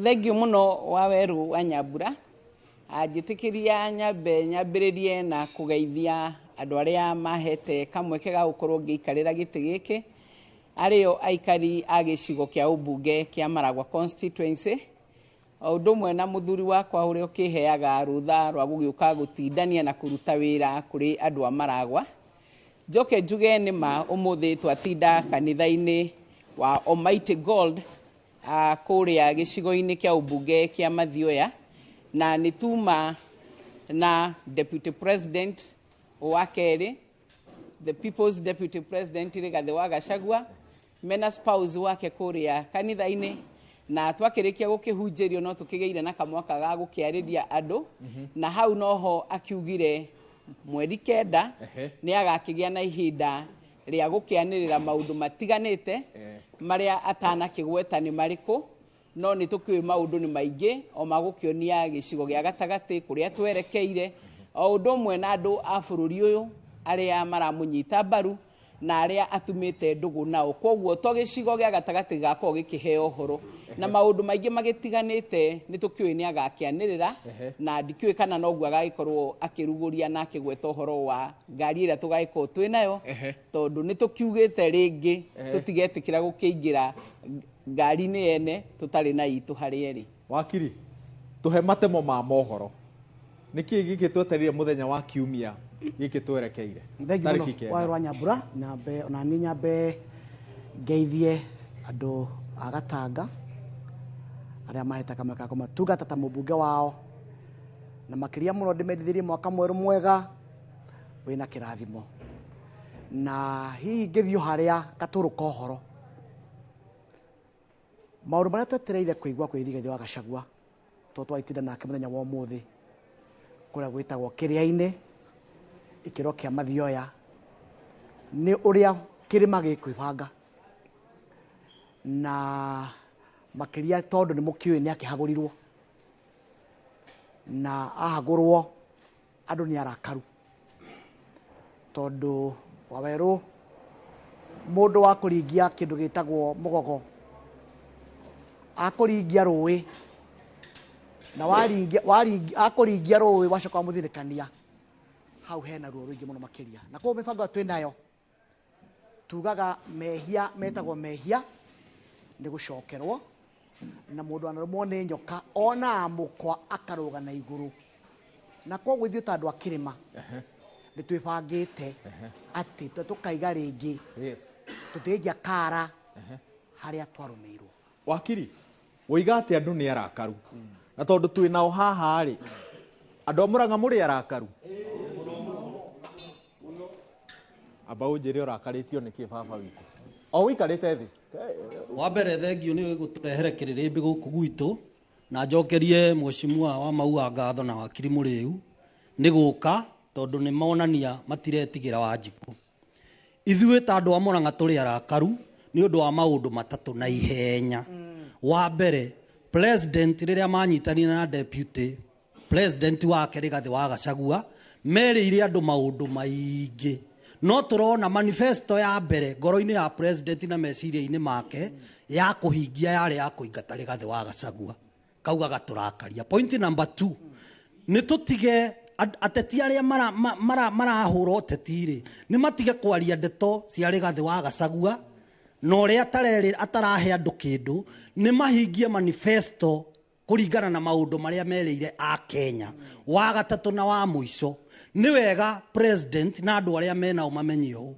Thengiũ mũno Waweru wa Nyambura. Njĩtĩkĩria nyambe nyambĩrĩrie na kũgeithia andũ arĩa mahete kamweke ga gũkorwo ngĩikarĩra gĩtĩ gĩkĩ, arĩo aikari a gĩcigo kĩa ũmbunge kĩa Maragua constituency, o ũndũ ũmwe na mũthuri wakwa ũrĩa ũkĩheaga rũtha rwa gũgĩũka gũtindania na kũruta wĩra kũrĩ andũ a Maragua. Njoke njuge nĩ ma ũmũthĩ twatinda kanitha-inĩ wa Almighty God kũrĩa gĩcigo-inĩ kĩa ũmbunge kĩa Mathioya, na nĩ tuma na Deputy President wa kerĩ, the People's Deputy President Rigathi wa Gachagua, mena spouse wake kũrĩa kanitha-inĩ, na twakĩrĩkia gũkĩhunjĩrio no tũkĩgĩire na kamwaka ga gũkĩarĩria andũ, na hau noho akiugire mweri 9 nĩ agakĩgĩa na ihinda rĩa gũkĩanĩrĩra maũndũ matiganĩte marĩa atanakĩgweta nĩ marĩkũ, no nĩ tũkĩũĩ maũndũ nĩ maingĩ o magũkĩonia gĩcigo gĩa gatagatĩ kũrĩa twerekeire, o ũndũ ũmwe na andũ a bũrũri ũyũ arĩa maramũnyita mbaru na arĩa atumĩte ndũgũ nao. Koguo to gĩcigo gĩa gatagatĩ gĩgakorwo gĩkĩheo ũhoro na maũndũ maingĩ magĩtiganĩte, nĩ tũkĩũĩ nĩ agakĩanĩrĩra, na ndikĩũĩ kana noguo agagĩkorwo akĩrugũria na akĩgweta ũhoro wa ngari ĩrĩa tũgagĩkorwo twĩ nayo, tondũ nĩ tũkiugĩte rĩngĩ tũtigetĩkĩra gũkĩingĩra ngari-inĩ yene tũtarĩ na itũ harĩa ĩrĩ. Wakiri, tũhe matemo ma mohoro. Nĩkĩ gĩkĩ twetereire mũthenya wa kiumia gĩkĩ twerekeire? Thengiũ Tarĩki mũno 9. Waweru wa Nyambura, nyambe ona niĩ nyambe ngeithie andũ a Gatanga arĩa mahete kamweke ga kũmatungata ta mũmbunge wao, na makĩria mũno ndĩmendithĩrie mwaka mwerũ mwega wĩna kĩrathimo. Na hihi ngĩthiĩ harĩa gatũrũ ka ũhoro, maũndũ marĩa twetereire kũigua kwĩ Rigathi wa Gachagua tondũ twagĩtinda nake mũthenya wa ũmũthĩ kũrĩa gwĩtagwo Kĩrĩa-inĩ, gĩkĩro kĩa Mathioya, nĩ ũrĩa kĩrĩma gĩkwĩbanga, na makĩria tondũ nĩ mũkĩũĩ nĩ akĩhagũrirwo, na ahagũrwo andũ nĩ arakaru tondũ Wawerũ mũndũ wa kũringia kĩndũ gĩtagwo mũgogo, akũringia rũĩ, na akũringia rũĩ wacoka wamũthirĩkania, hau hena ruo rũingĩ mũno makĩria. Na koguo mĩbango ĩyo twĩ nayo tugaga mehia metagwo mehia nĩ gũcokerwo, na mũndũ anarũmwo nĩ nyoka ona amũkwa akarũga na igũrũ. Na koguo ithuĩ ta andũ a kĩrĩma nĩ twĩbangĩte atĩ tũkaiga rĩngĩ tũtigaikia kara harĩa twarũmĩirwo. Wakiri, woiga atĩ andũ nĩ arakaru, na tondũ twĩ nao haha rĩ, andũ a Mũrang'a mũrĩ arakaru? Amba ũnjĩre ũrakarĩtio nĩkĩ baba witũ? O ũikarĩte thĩ. Wa mbere thengiũ nĩ gũtũrehere kĩrĩrĩmbĩ gũkũ gwitũ, na njokerie mheshimiwa wa Maua ngatho na wakiri Mũrĩu nĩ gũka, tondũ nĩ monania matiretigĩra Wanjikũ. Ithuĩ ta andũ a Mũrang'a tũrĩ arakaru nĩ ũndũ wa maũndũ matatũ na ihenya. Wa mbere, president rĩrĩa manyitanire na deputy president wake Rigathi wa Gachagua, merĩire andũ maũndũ maingĩ, no tũrona manifesto ya mbere ngoro-inĩ ya president na meciria-inĩ make ya kũhingia yarĩ ya kũingata Rigathi wa Gachagua. Kauga gatũrakaria. Point number 2, nĩ tũtige ateti arĩa marahũra ũteti rĩ, nĩ matige kwaria ndeto cia Rigathi wa Gachagua na ũrĩa atarahe andũ kĩndũ, nĩ mahingie manifesto kũringana na maũndũ marĩa merĩire a Kenya. Wa gatatũ na wa mũico, nĩ wega president na andũ arĩa menao mamenye ũũ,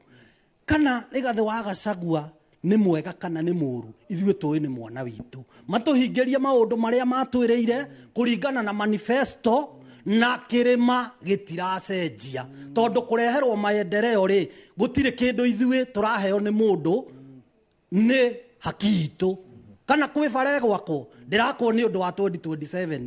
kana Rigathi wa Gachagua nĩ mwega kana nĩ mũũru, ithuĩ tũĩ nĩ mwana witũ. Matũhingĩrie maũndũ marĩa matwĩrĩire kũringana na manifesto, na kĩrĩma gĩtiracenjia, tondũ kũreherwo maendeleo rĩ, gũtirĩ kĩndũ ithuĩ tũraheo nĩ mũndũ, nĩ haki itũ. Kana kwĩ bara ĩgwakwo, ndĩrakwo nĩ ũndũ wa 2027.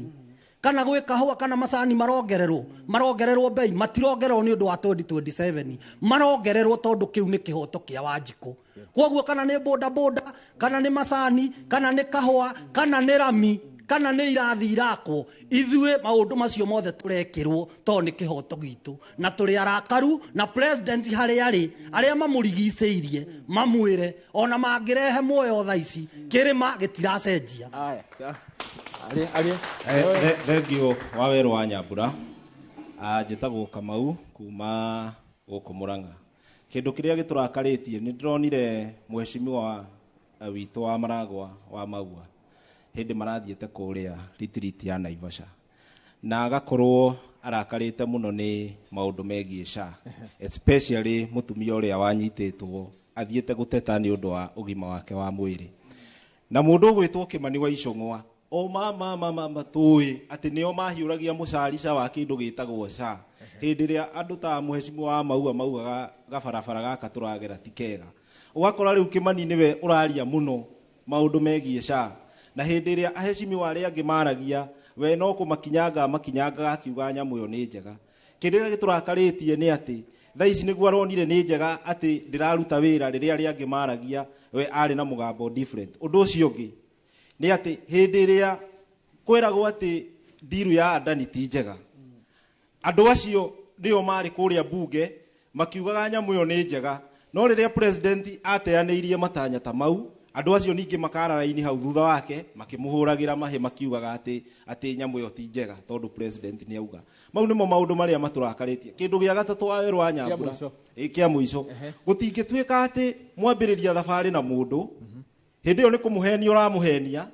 Kana gwĩ kahũa kana macani marongererwo bei, matirongererwo nĩ ũndũ wa 2027, marongererwo tondũ kĩu nĩ kĩhoto kĩa Wanjikũ. Koguo kana nĩ boda boda, kana nĩ macani, kana nĩ kahũa, kana nĩ rami, Kana nĩ irathi irakwo, ithuĩ maũndũ macio mothe tũrekĩrwo tondũ nĩ kĩhoto gitũ, na tũrĩ arakaru na president harĩa arĩ, arĩa mamũrigicĩirie mamwĩre ona mangĩrehe muoyo thaa ici kĩrĩma gĩtiracenjia. Aya, aria aria. Thengiũ wa werũ wa Nyambura. Njĩtagwo Kamau kuma gũkũ Mũrang'a. Kĩndũ kĩrĩa gĩtũrakarĩtie nĩ ndĩronire mheshimiwa witũ wa Maragwa wa Maua hĩndĩ marathiĩte kũrĩa retreat ya Naivasha, na agakorwo arakarĩte mũno nĩ maũndũ megiĩ SHA, especially mũtumia ũrĩa wanyitĩtwo athiĩte gũteta nĩ ũndũ wa ũgima wake wa mwĩrĩ, na mũndũ ũgwĩtwo Kĩmani wa Icũng'wa o mama mama tũĩ atĩ nĩo mahiũragia mũcarica wa kĩndũ gĩtagwo SHA hĩndĩ ĩrĩa andũ ta mheshimiwa wa Maua maugaga gabarabara gaka tũragera ti kega. Ũgakora rĩu Kĩmani nĩwe ũraria mũno maũndũ megiĩ SHA, na hĩndĩ ĩrĩa aheshimiwa arĩa angĩ maragia we no kũmakinyanga makinyangaga akiuga nyamũ ĩyo nĩ njega. Kĩndũ kĩrĩa gĩtũrakarĩtie nĩ atĩ thaa ici nĩguo aronire nĩ njega atĩ ndĩraruta wĩra, rĩrĩa arĩa angĩ maragia we arĩ na mũgambo different. Ũndũ ũcio ũngĩ nĩ atĩ hĩndĩ ĩrĩa kweragwo atĩ ndiru ya Adani ti njega, andũ acio nĩo marĩ kũrĩa bunge makiugaga nyamũ ĩyo nĩ njega, no rĩrĩa president ateanĩirie matanya ta mau, andũ acio ningĩ makara raini hau thutha wake makĩmũhũragĩra mahĩ makiugaga atĩ nyamũ ĩyo ti njega tondũ president nĩ auga. Mau nĩmo maũndũ marĩa matũrakarĩtie. Kĩndũ gĩa gatatũ wa werũ wa Nyambura, kĩa mũico, gũtingĩtuĩka atĩ mwambĩrĩria thabarĩ na mũndũ hĩndĩ ĩyo nĩ kũmũhenia ũramũhenia,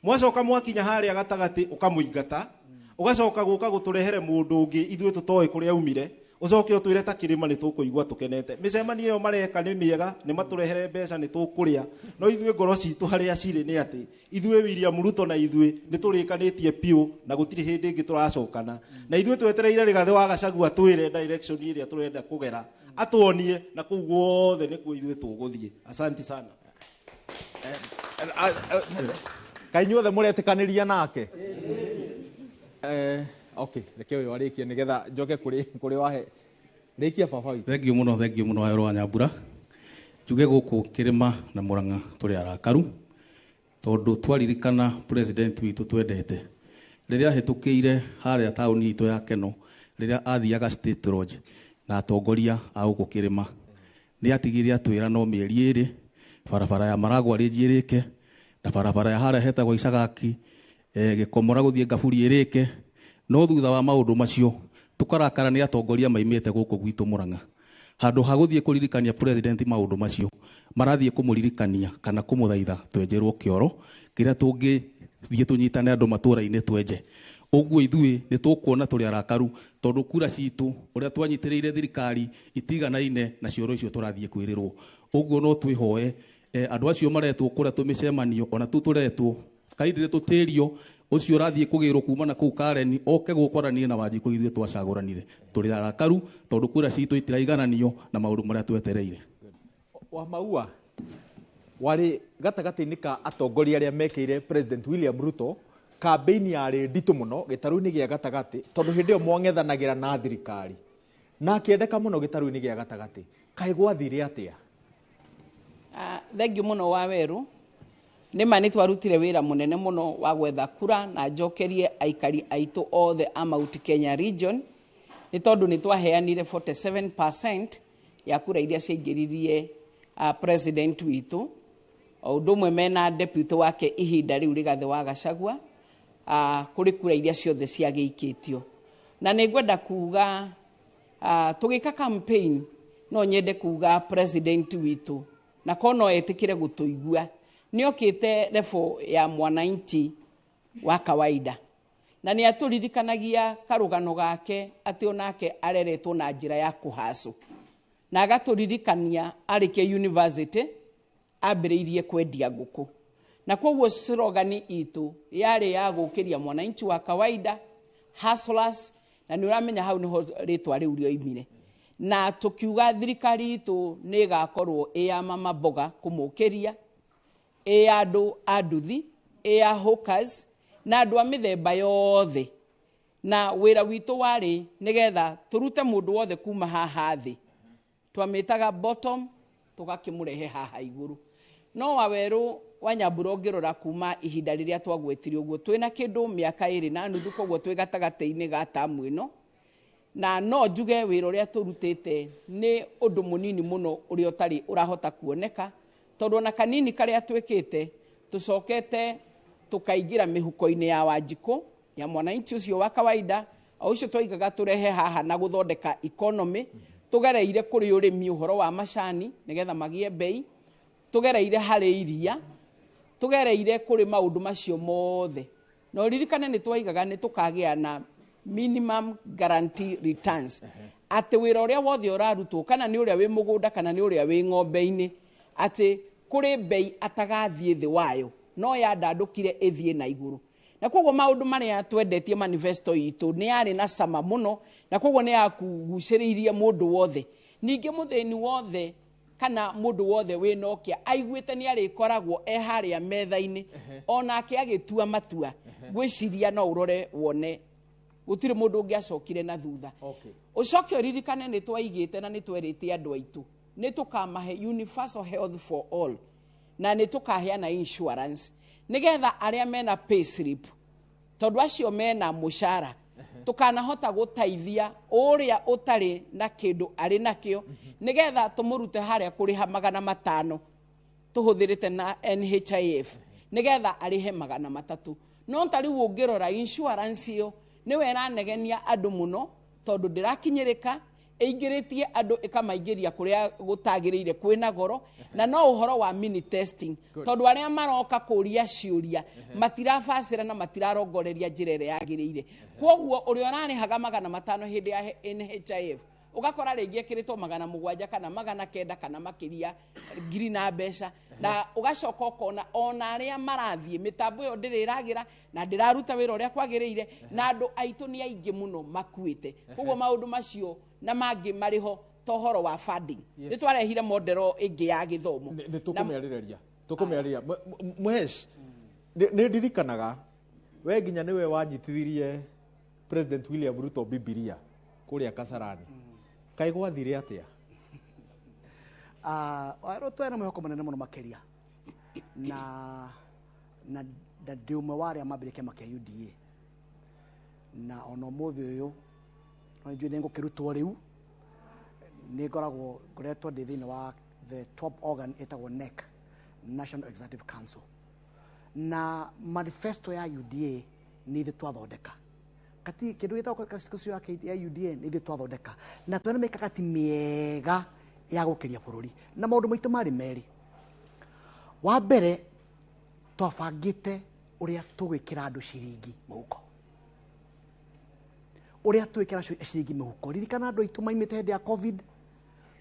mwacoka mwakinya harĩa gatagatĩ ũkamũingata, ũgacoka gũka gũtũrehere mũndũ ũngĩ ithuĩ tũtoĩ kũrĩa aumire, ũcoke ũtwĩre ta kĩrĩma nĩ tũkũigua tũkenete. Mĩcemanio ĩyo mareka nĩ mĩega, nĩ matũrehere mbeca nĩ tũkũrĩa, no ithuĩ ngoro citũ harĩa cirĩ nĩ atĩ ithuĩ William Ruto na ithuĩ nĩ tũrĩkanĩtie biũ na gũtirĩ hĩndĩ ĩngĩ tũracokana, na ithuĩ twetereire Rigathĩ wa Gachagua twĩre direction ĩrĩa tũrenda kũgera, atuonie na kũu guothe nĩkuo ithuĩ tũgũthiĩ. Asante sana. Kaĩ inyuothe mũretĩkanĩria nake? Okay, reke ũyũ arĩkie nĩgetha njoke kũrĩ wahe. Rĩkia baba witũ. Thengiũ mũno, thengiũ mũno werũ wa Nyambura. Njuge gũkũ kĩrĩma na Mũrang'a tũrĩ arakaru tondũ twaririkana president witũ twendete rĩrĩa ahĩtũkĩire harĩa taũni itũ ya Keno, rĩrĩa athiaga State Lodge na atongoria a gũkũ kĩrĩma, nĩ atigire atwĩra no mĩeri ĩrĩ barabara ya Maragwa rĩnji ĩrĩke, na barabara ya harĩa hetagwo Icagaki, Gĩkomora gũthiĩ Ngaburi ĩrĩke. No thutha wa maũndũ macio tũkarakara nĩ atongoria maimĩte gũkũ gwitũ Mũrang'a. Handũ ha gũthiĩ kũririkania president maũndũ macio, marathiĩ kũmũririkania kana kũmũthaitha twenjerwo kĩoro kĩrĩa tũngĩthiĩ tũnyitane andũ matũra-inĩ twenje. Ũguo ithuĩ nĩ tũkuona tũrĩ arakaru tondũ kura citũ ũrĩa twanyitĩrĩire thirikari itiganaine na cioro icio tũrathiĩ kwĩrĩrwo. Ũguo no twĩhoe andũ acio maretwo kũrĩa tũmĩcemanio ona tu tũretwo kaindire tũtĩrio ũcio ũrathiĩ kũgĩrwo kuma na kũu Karen oke gũkwaranie na Wanjikũ ithuĩ twacagũranire. Tũrĩ arakaru tondũ kura citũ itiraigananio na maũndũ marĩa twetereire. Wa Maua warĩ gatagatĩ-inĩ ka atongoria arĩa mekĩire President William Ruto kambĩini yarĩ nditũ mũno gĩtarũ-inĩ gĩa gatagatĩ, tondũ hĩndĩ ĩyo mwang'ethanagĩra na thirikari na akĩendeka mũno gĩtarũ-inĩ gĩa gatagatĩ. Kaĩ gwathire atĩa? Thengiũ mũno wa werũ. Nĩ ma nĩ twarutire wĩra mũnene mũno wa gwetha kura na njokerie aikari aitũ othe a Mount Kenya region, nĩ tondũ nĩ twaheanire 47% ya kura iria ciaingĩririe president witũ, o ũndũ ũmwe mena deputy wake ihinda rĩu Rigathĩ wa Gachagua, kũrĩ kura iria ciothe ciagĩikĩtio. Na nĩ ngwenda kuga, tũgĩka campaign no nyende kuga president witũ na korwo no etĩkĩre gũtũigua, nĩokĩte level ya mwananchi wa kawaida, na nĩ atũririkanagia karũgano gake atĩ onake areretwo na njĩra ya kũhacũ, na agatũririkania arĩkia university ambĩrĩirie kwendia ngũkũ, na koguo slogan itũ yarĩ ya gũkĩria mwananchi wa kawaida, hustlers, na nĩ ũramenya hau nĩho rĩtwa rĩu rĩoimire. Na tũkiuga thirikari itũ nĩ ĩgakorwo ĩ ya mama mboga kũmũkĩria, ĩ ya andũ a nduthi, ĩ ya hawkers, na andũ a mĩthemba yothe. Na wĩra witũ warĩ nĩgetha tũrute mũndũ wothe kuma haha thĩ, twamĩtaga bottom, tũgakĩmũrehe haha igũrũ. No Wawerũ Wanyambura ũngĩrora kuma ihinda rĩrĩa twagwetire ũguo twĩna kĩndũ mĩaka 2.5, koguo twĩ gatagatĩ-inĩ ga tamu ĩno, na no njuge wĩra ũrĩa tũrutĩte nĩ ũndũ mũnini mũno ũrĩa ũtarĩ ũrahota kuoneka, tondũ ona kanini karĩa twĩkĩte tũcokete tũkaingĩra mĩhuko-inĩ ya Wanjikũ ya mwananchi ũcio wa kawaida, o ũcio twaigaga tũrehe haha na gũthondeka economy, tũgereire kũrĩ ũrĩmi ũhoro wa macani nĩgetha magĩe bei, tũgereire harĩ iria, tũgereire kũrĩ maũndũ macio mothe. Na ũririkane nĩ twaigaga nĩ tũkagĩa na minimum guarantee returns, atĩ wĩra ũrĩa wothe ũrarutwo, kana nĩ ũrĩa wĩ mũgũnda kana nĩ ũrĩa wĩ ng'ombe-inĩ, atĩ kũrĩ bei atagathiĩ thĩ wayo, no yandandũkire ĩthiĩ na igũrũ. Na koguo maũndũ marĩa twendetie manifesto itũ nĩ yarĩ na cama mũno, na koguo nĩ yakugucĩrĩirie mũndũ wothe. Ningĩ mũthĩni wothe kana mũndũ wothe wĩna ũkĩa aiguĩte nĩ arĩkoragwo e harĩa metha-inĩ, onake agĩtua matua, ngwĩciria no ũrore wone gũtirĩ mũndũ ũngĩacokire na thutha. Ũcoke ũririkane nĩ twaigĩte na nĩ twerĩte andũ aitũ nĩ tũkamahe universal health for all, na nĩ tũkaheana insurance nĩgetha arĩa mena pay slip, tondũ acio mena mũcara, tũkanahota gũteithia ũrĩa ũtarĩ na kĩndũ arĩ nakĩo, nĩgetha tũmũrute harĩa kũrĩha 500 tũhũthĩrĩte na NHIF, nĩgetha arĩhe 300. No ta rĩu ũngĩrora insurance ĩyo nĩwe ĩranegenia andũ mũno, tondũ ndĩrakinyĩrĩka, ĩingĩrĩtie andũ ĩkamaingĩria kũrĩa gũtagĩrĩire kwĩna goro, na no ũhoro wa mini testing, tondũ arĩa maroka kũria ciũria matirabacĩra na matirarongoreria njĩra ĩrĩa yagĩrĩire. Kwoguo ũrĩa ũrarĩhaga 500 hĩndĩ ya NHIF ũgakora rĩngĩ ĩkĩrĩtwo 700 kana 900 kana makĩria ngiri na mbeca, na ũgacoka ũkona ona arĩa marathiĩ mĩtambo ĩyo ndĩrĩ ĩragĩra na ndĩraruta wĩra ũrĩa kwagĩrĩire, na andũ aitũ nĩ aingĩ mũno makuĩte. Koguo maũndũ macio na mangĩ marĩ ho ta ũhoro wa funding, nĩ twarehire model ĩngĩ ya gĩthomo. Nĩ tũkũmĩarĩrĩria, tũkũmĩarĩrĩria. Mũhesh, nĩ ndirikanaga we nginya nĩwe wanyitithirie President William Ruto Bibilia kũrĩa Kasarani. Kaĩ gwathire atĩa? Werũ twena mwĩhoko mũnene mũno makĩria, na ndĩ ũmwe wa arĩa mambĩrĩria kĩama kĩa UDA, na ona ũmũthĩ ũyũ no nĩ njũĩ nĩ ngũkĩrutwo rĩu, nĩ ngoragwo ngoretwo ndĩ thĩinĩ wa the top organ ĩtagwo NEC, National Executive Council, na manifesto ya UDA nĩ ithuĩ twathondeka. Kati kĩndũ gĩtagwo constitution ya UDA nĩ ithuĩ twathondeka, na twena mĩkakati mĩega ya gũkĩria bũrũri, na maũndũ maitũ marĩ merĩ. Wa mbere twabangĩte ũrĩa tũgwĩkĩra andũ ciringi mũhuko, ũrĩa twĩkĩra ciringi mũhuko. Ririkana andũ aitũ maimĩte hĩndĩ ya COVID,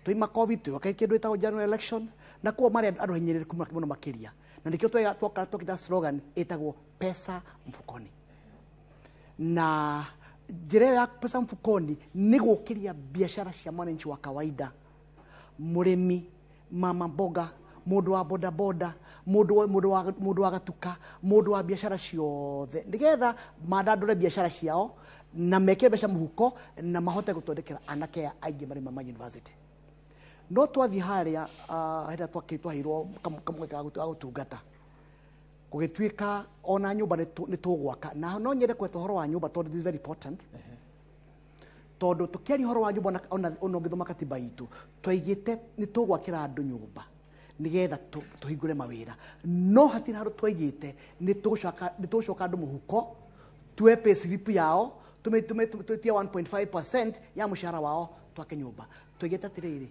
twaima COVID twĩoka kĩndũ gĩtagwo general election, na kuo marĩ andũ hinyĩrĩrĩku mũno makĩria, na nĩkĩo twakĩta slogan ĩtagwo pesa mfukoni. Na njĩra ĩyo ya pesa mfukoni nĩ gũkĩria biashara cia mwananchi wa kawaida, mũrĩmi, mama mboga, mũndũ wa bodaboda, mũndũ wa gatuka, mũndũ wa biashara ciothe, nĩgetha mandandũre biashara ciao na mekĩre mbeca mũhuko na mahote gũtwandĩkĩra anake aya aingĩ marĩ ma university. No twathiĩ harĩa hĩndĩ ĩrĩa twaheirwo kamweke ga gũtungata, gũgĩtuĩka ona nyũmba nĩ tũgwaka. Na no nyende kweta ũhoro wa nyũmba tondũ this is very important, tondũ tũkĩaria ũhoro wa nyũmba ona ũngĩthoma katiba itũ twaigĩte nĩ tũgwakĩra andũ nyũmba nĩgetha tũhingũre mawĩra, no hatirĩ handũ twaigĩte nĩ tũgũcoka andũ mũhuko, tuoe pay slip yao tũmĩtie 1.5% ya mũcara wao twake nyũmba. Twaigĩte atĩrĩrĩ,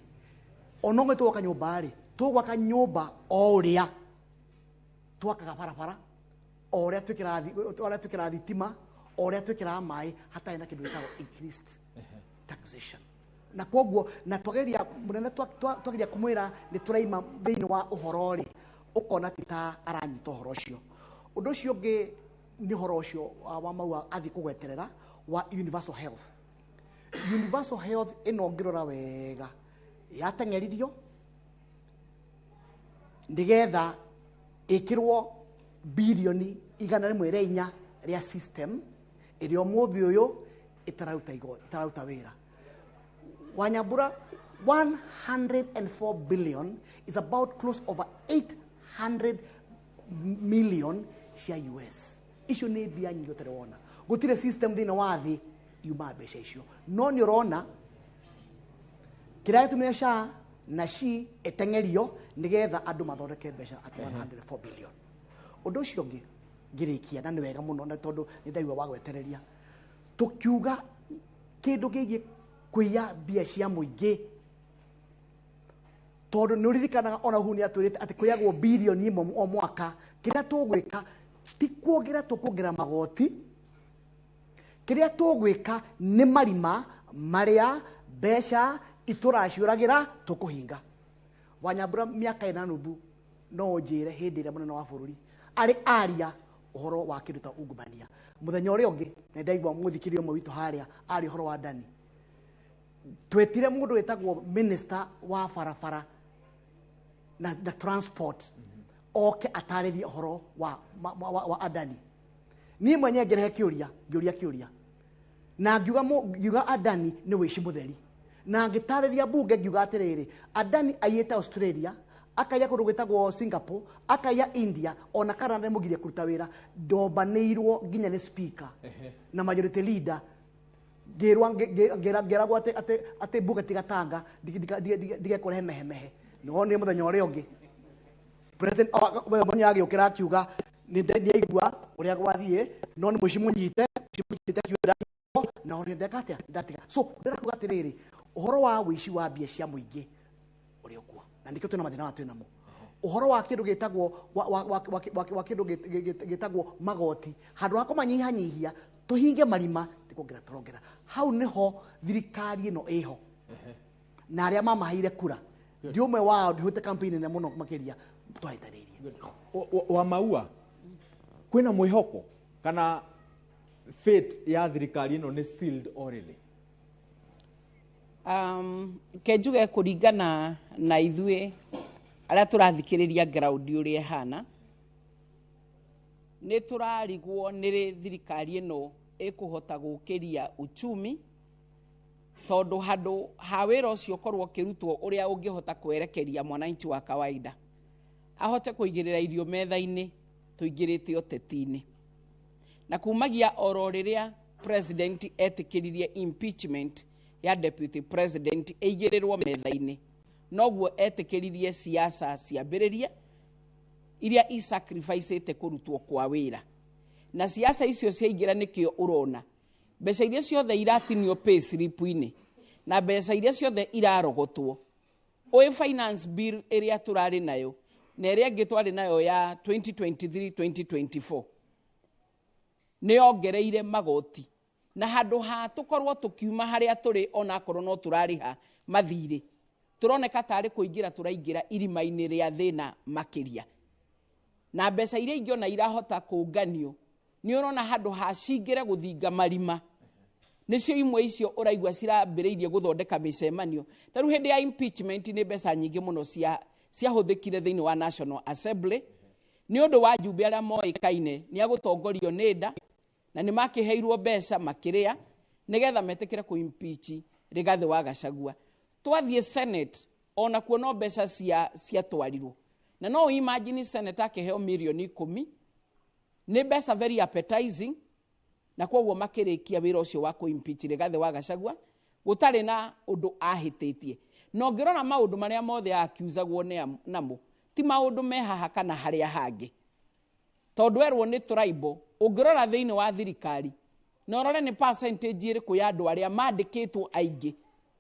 ona ũngĩ tũgwaka nyũmba rĩ, tũgwaka nyũmba o ũrĩa twakaga barabara, o ũrĩa twĩkĩraga thitima, o ũrĩa twĩkĩraga maĩ, hatarĩ na kĩndũ gĩtagwo increased taxation. Na koguo na twageria mũnene twageria kũmwĩra nĩ tũraima thĩinĩ wa ũhoro rĩ, ũkona ti ta aranyita ũhoro ũcio. Ũndũ ũcio ũngĩ nĩ ũhoro ũcio wa Maua athiĩ kũgweterera wa universal health. Universal health ĩno ũngĩrora wega yateng'eririo nĩgetha ĩkĩrwo bilioni 104 rĩa system ĩrĩa ũmũthĩ ũyũ ĩtararuta wĩra. Wanyambura, 104 billion is about close over 800 million cia US. Icio nĩ mbia nyingĩ ũtarĩ wona. Gũtirĩ system thĩinĩ wa thĩ yuma mbeca icio. No nĩ ũrona kĩrĩa gĩtũmire SHA na SHI ĩteng'erio nĩgetha andũ mathondeke mbeca at 104 billion. Ũndũ ũcio ũngĩ ngĩrĩkia, na nĩ wega mũno na tondũ nĩ ndaigua wa gwetereria, tũkiuga kĩndũ kĩgiĩ kũiya mbia cia mũingĩ, tondũ nĩ ũririkanaga ona Uhuru nĩ atwĩrĩte atĩ kũiyagwo bilioni 1 o mwaka. Kĩrĩa tũgwĩka ti kuongerera, tũkuongerera magoti. Kĩrĩa tũgwĩka nĩ marima marĩa mbeca itũraciũragĩra tũkũhinga. Wanyambura mĩaka ĩna nuthu no ũnjĩre hĩndĩ ĩrĩa mũnene wa bũrũri arĩ aria ũhoro wa kĩndũ ta ungumania. Mũthenya ũrĩa ũngĩ nĩ ndaigua mũthikĩrĩria ũmwe witũ harĩa aria ũhoro wa Dani. Twetire mũndũ wĩtagwo minister wa barabara na transport oke atarĩrie ũhoro wa Adani. Niĩ mwenyewe ngĩrehe kĩũria, ngĩũria kĩũria na ngiuga Adani nĩ wĩici mũtheri, na ngĩtarĩria bunge ngiuga atĩrĩrĩ, Adani aiyĩte Australia, akaiya kũndũ gwĩtagwo Singapore, akaiya India, ona Canada nĩmũgirie kũruta wĩra. Ndombanĩirwo nginya nĩ speaker na majority leader, ngĩrwo ngĩragwo atĩ bunge tiga Tanga ndigekũrehe mehemehe. Nĩwonire mũthenya ũrĩa ũngĩ president mwenyewe agĩũkĩra akiuga nĩ nĩaigua ũrĩa gwathiĩ, no nĩ mũici mũnyite, mũici mũnyite akiuga na ũrĩa ndeka atĩa ndatiga. So ndĩrakuga atĩrĩrĩ, ũhoro wa wĩici wa mbia cia mũingĩ ũrĩ okuo, na nĩkĩo twĩna mathĩna maya twĩ namo. Ũhoro wa kĩndũ gĩtagwo wa kĩndũ gĩtagwo magoti, handũ ha kũmanyihanyihia tũhinge marima nĩ kuongerera tũrongerera. Hau nĩho thirikari ĩno ĩho na arĩa mamaheire kura, ndi ũmwe wao, ndihũte campaign nene mũno makĩria twahĩtanĩirie. Wa Maua, kwĩna mwĩhoko kana fate ya thirikari ĩno nĩ sealed already? Ke njuge kũringana na ithuĩ arĩa tũrathikĩrĩria ground ũrĩa ĩhana, nĩ tũrarigwo nĩ thirikari ĩno ĩkũhota gũkĩria uchumi, tondũ handũ ha wĩra ũcio ũkorwo ũkĩrutwo ũrĩa ũngĩhota kwerekeria mwananchi wa kawaida ahote kũigĩrĩra irio metha-inĩ, tũingĩrĩte ũteti-inĩ. Na kumagia oro rĩrĩa president etĩkĩririe impeachment ya deputy president ĩigĩrĩrwo metha-inĩ, noguo etĩkĩririe siasa ciambĩrĩrie iria isacrificĩte kũrutwo kwa wĩra. Na siasa icio ciaingĩra nĩkĩo ũrona mbeca iria ciothe iratinio pay slip-inĩ na mbeca iria ciothe irarogotwo. Ũĩ finance bill ĩrĩa tũrarĩ nayo na ĩrĩa ĩngĩ twarĩ nayo ya 2023-2024 nĩ yongereire magoti, na handũ ha tũkorwo tũkiuma harĩa tũrĩ onakorwo no tũrarĩha mathirĩ, tũroneka tarĩ kũingĩra tũraingĩra irima-inĩ rĩa thĩna makĩria. Na mbeca iria ingĩ ona irahota kũnganio nĩ ũrona handũ ha cingĩre gũthinga marima, nĩcio imwe icio ũraigua cirambĩrĩirie gũthondeka mĩcemanio. Ta rĩu hĩndĩ ya impeachment nĩ mbeca nyingĩ mũno ciahũthĩkire thĩinĩ wa National Assembly nĩ ũndũ wa njumbe arĩa moĩkaine nĩ agũtongorio nĩ nda, na nĩ makĩheirwo mbeca makĩrĩa nĩgetha metĩkĩre kũ-impeach Rigathĩ wa Gachagua. Twathiĩ Senate ona kuo no mbeca ciatwarirwo, na no imagine Senate akĩheo mirioni 10 nĩ mbeca very appetizing, na koguo makĩrĩkia wĩra ũcio wa kũ-impeach Rigathĩ wa Gachagua gũtarĩ na ũndũ ahĩtĩtie. Na ũngĩrora maũndũ marĩa mothe accusagwo namo ti maũndũ me haha kana harĩa hangĩ, tondũ erwo nĩ tribal. Ũngĩrora thĩinĩ wa thirikari na ũrore nĩ percentage ĩrĩkũ ya andũ arĩa mandĩkĩtwo aingĩ,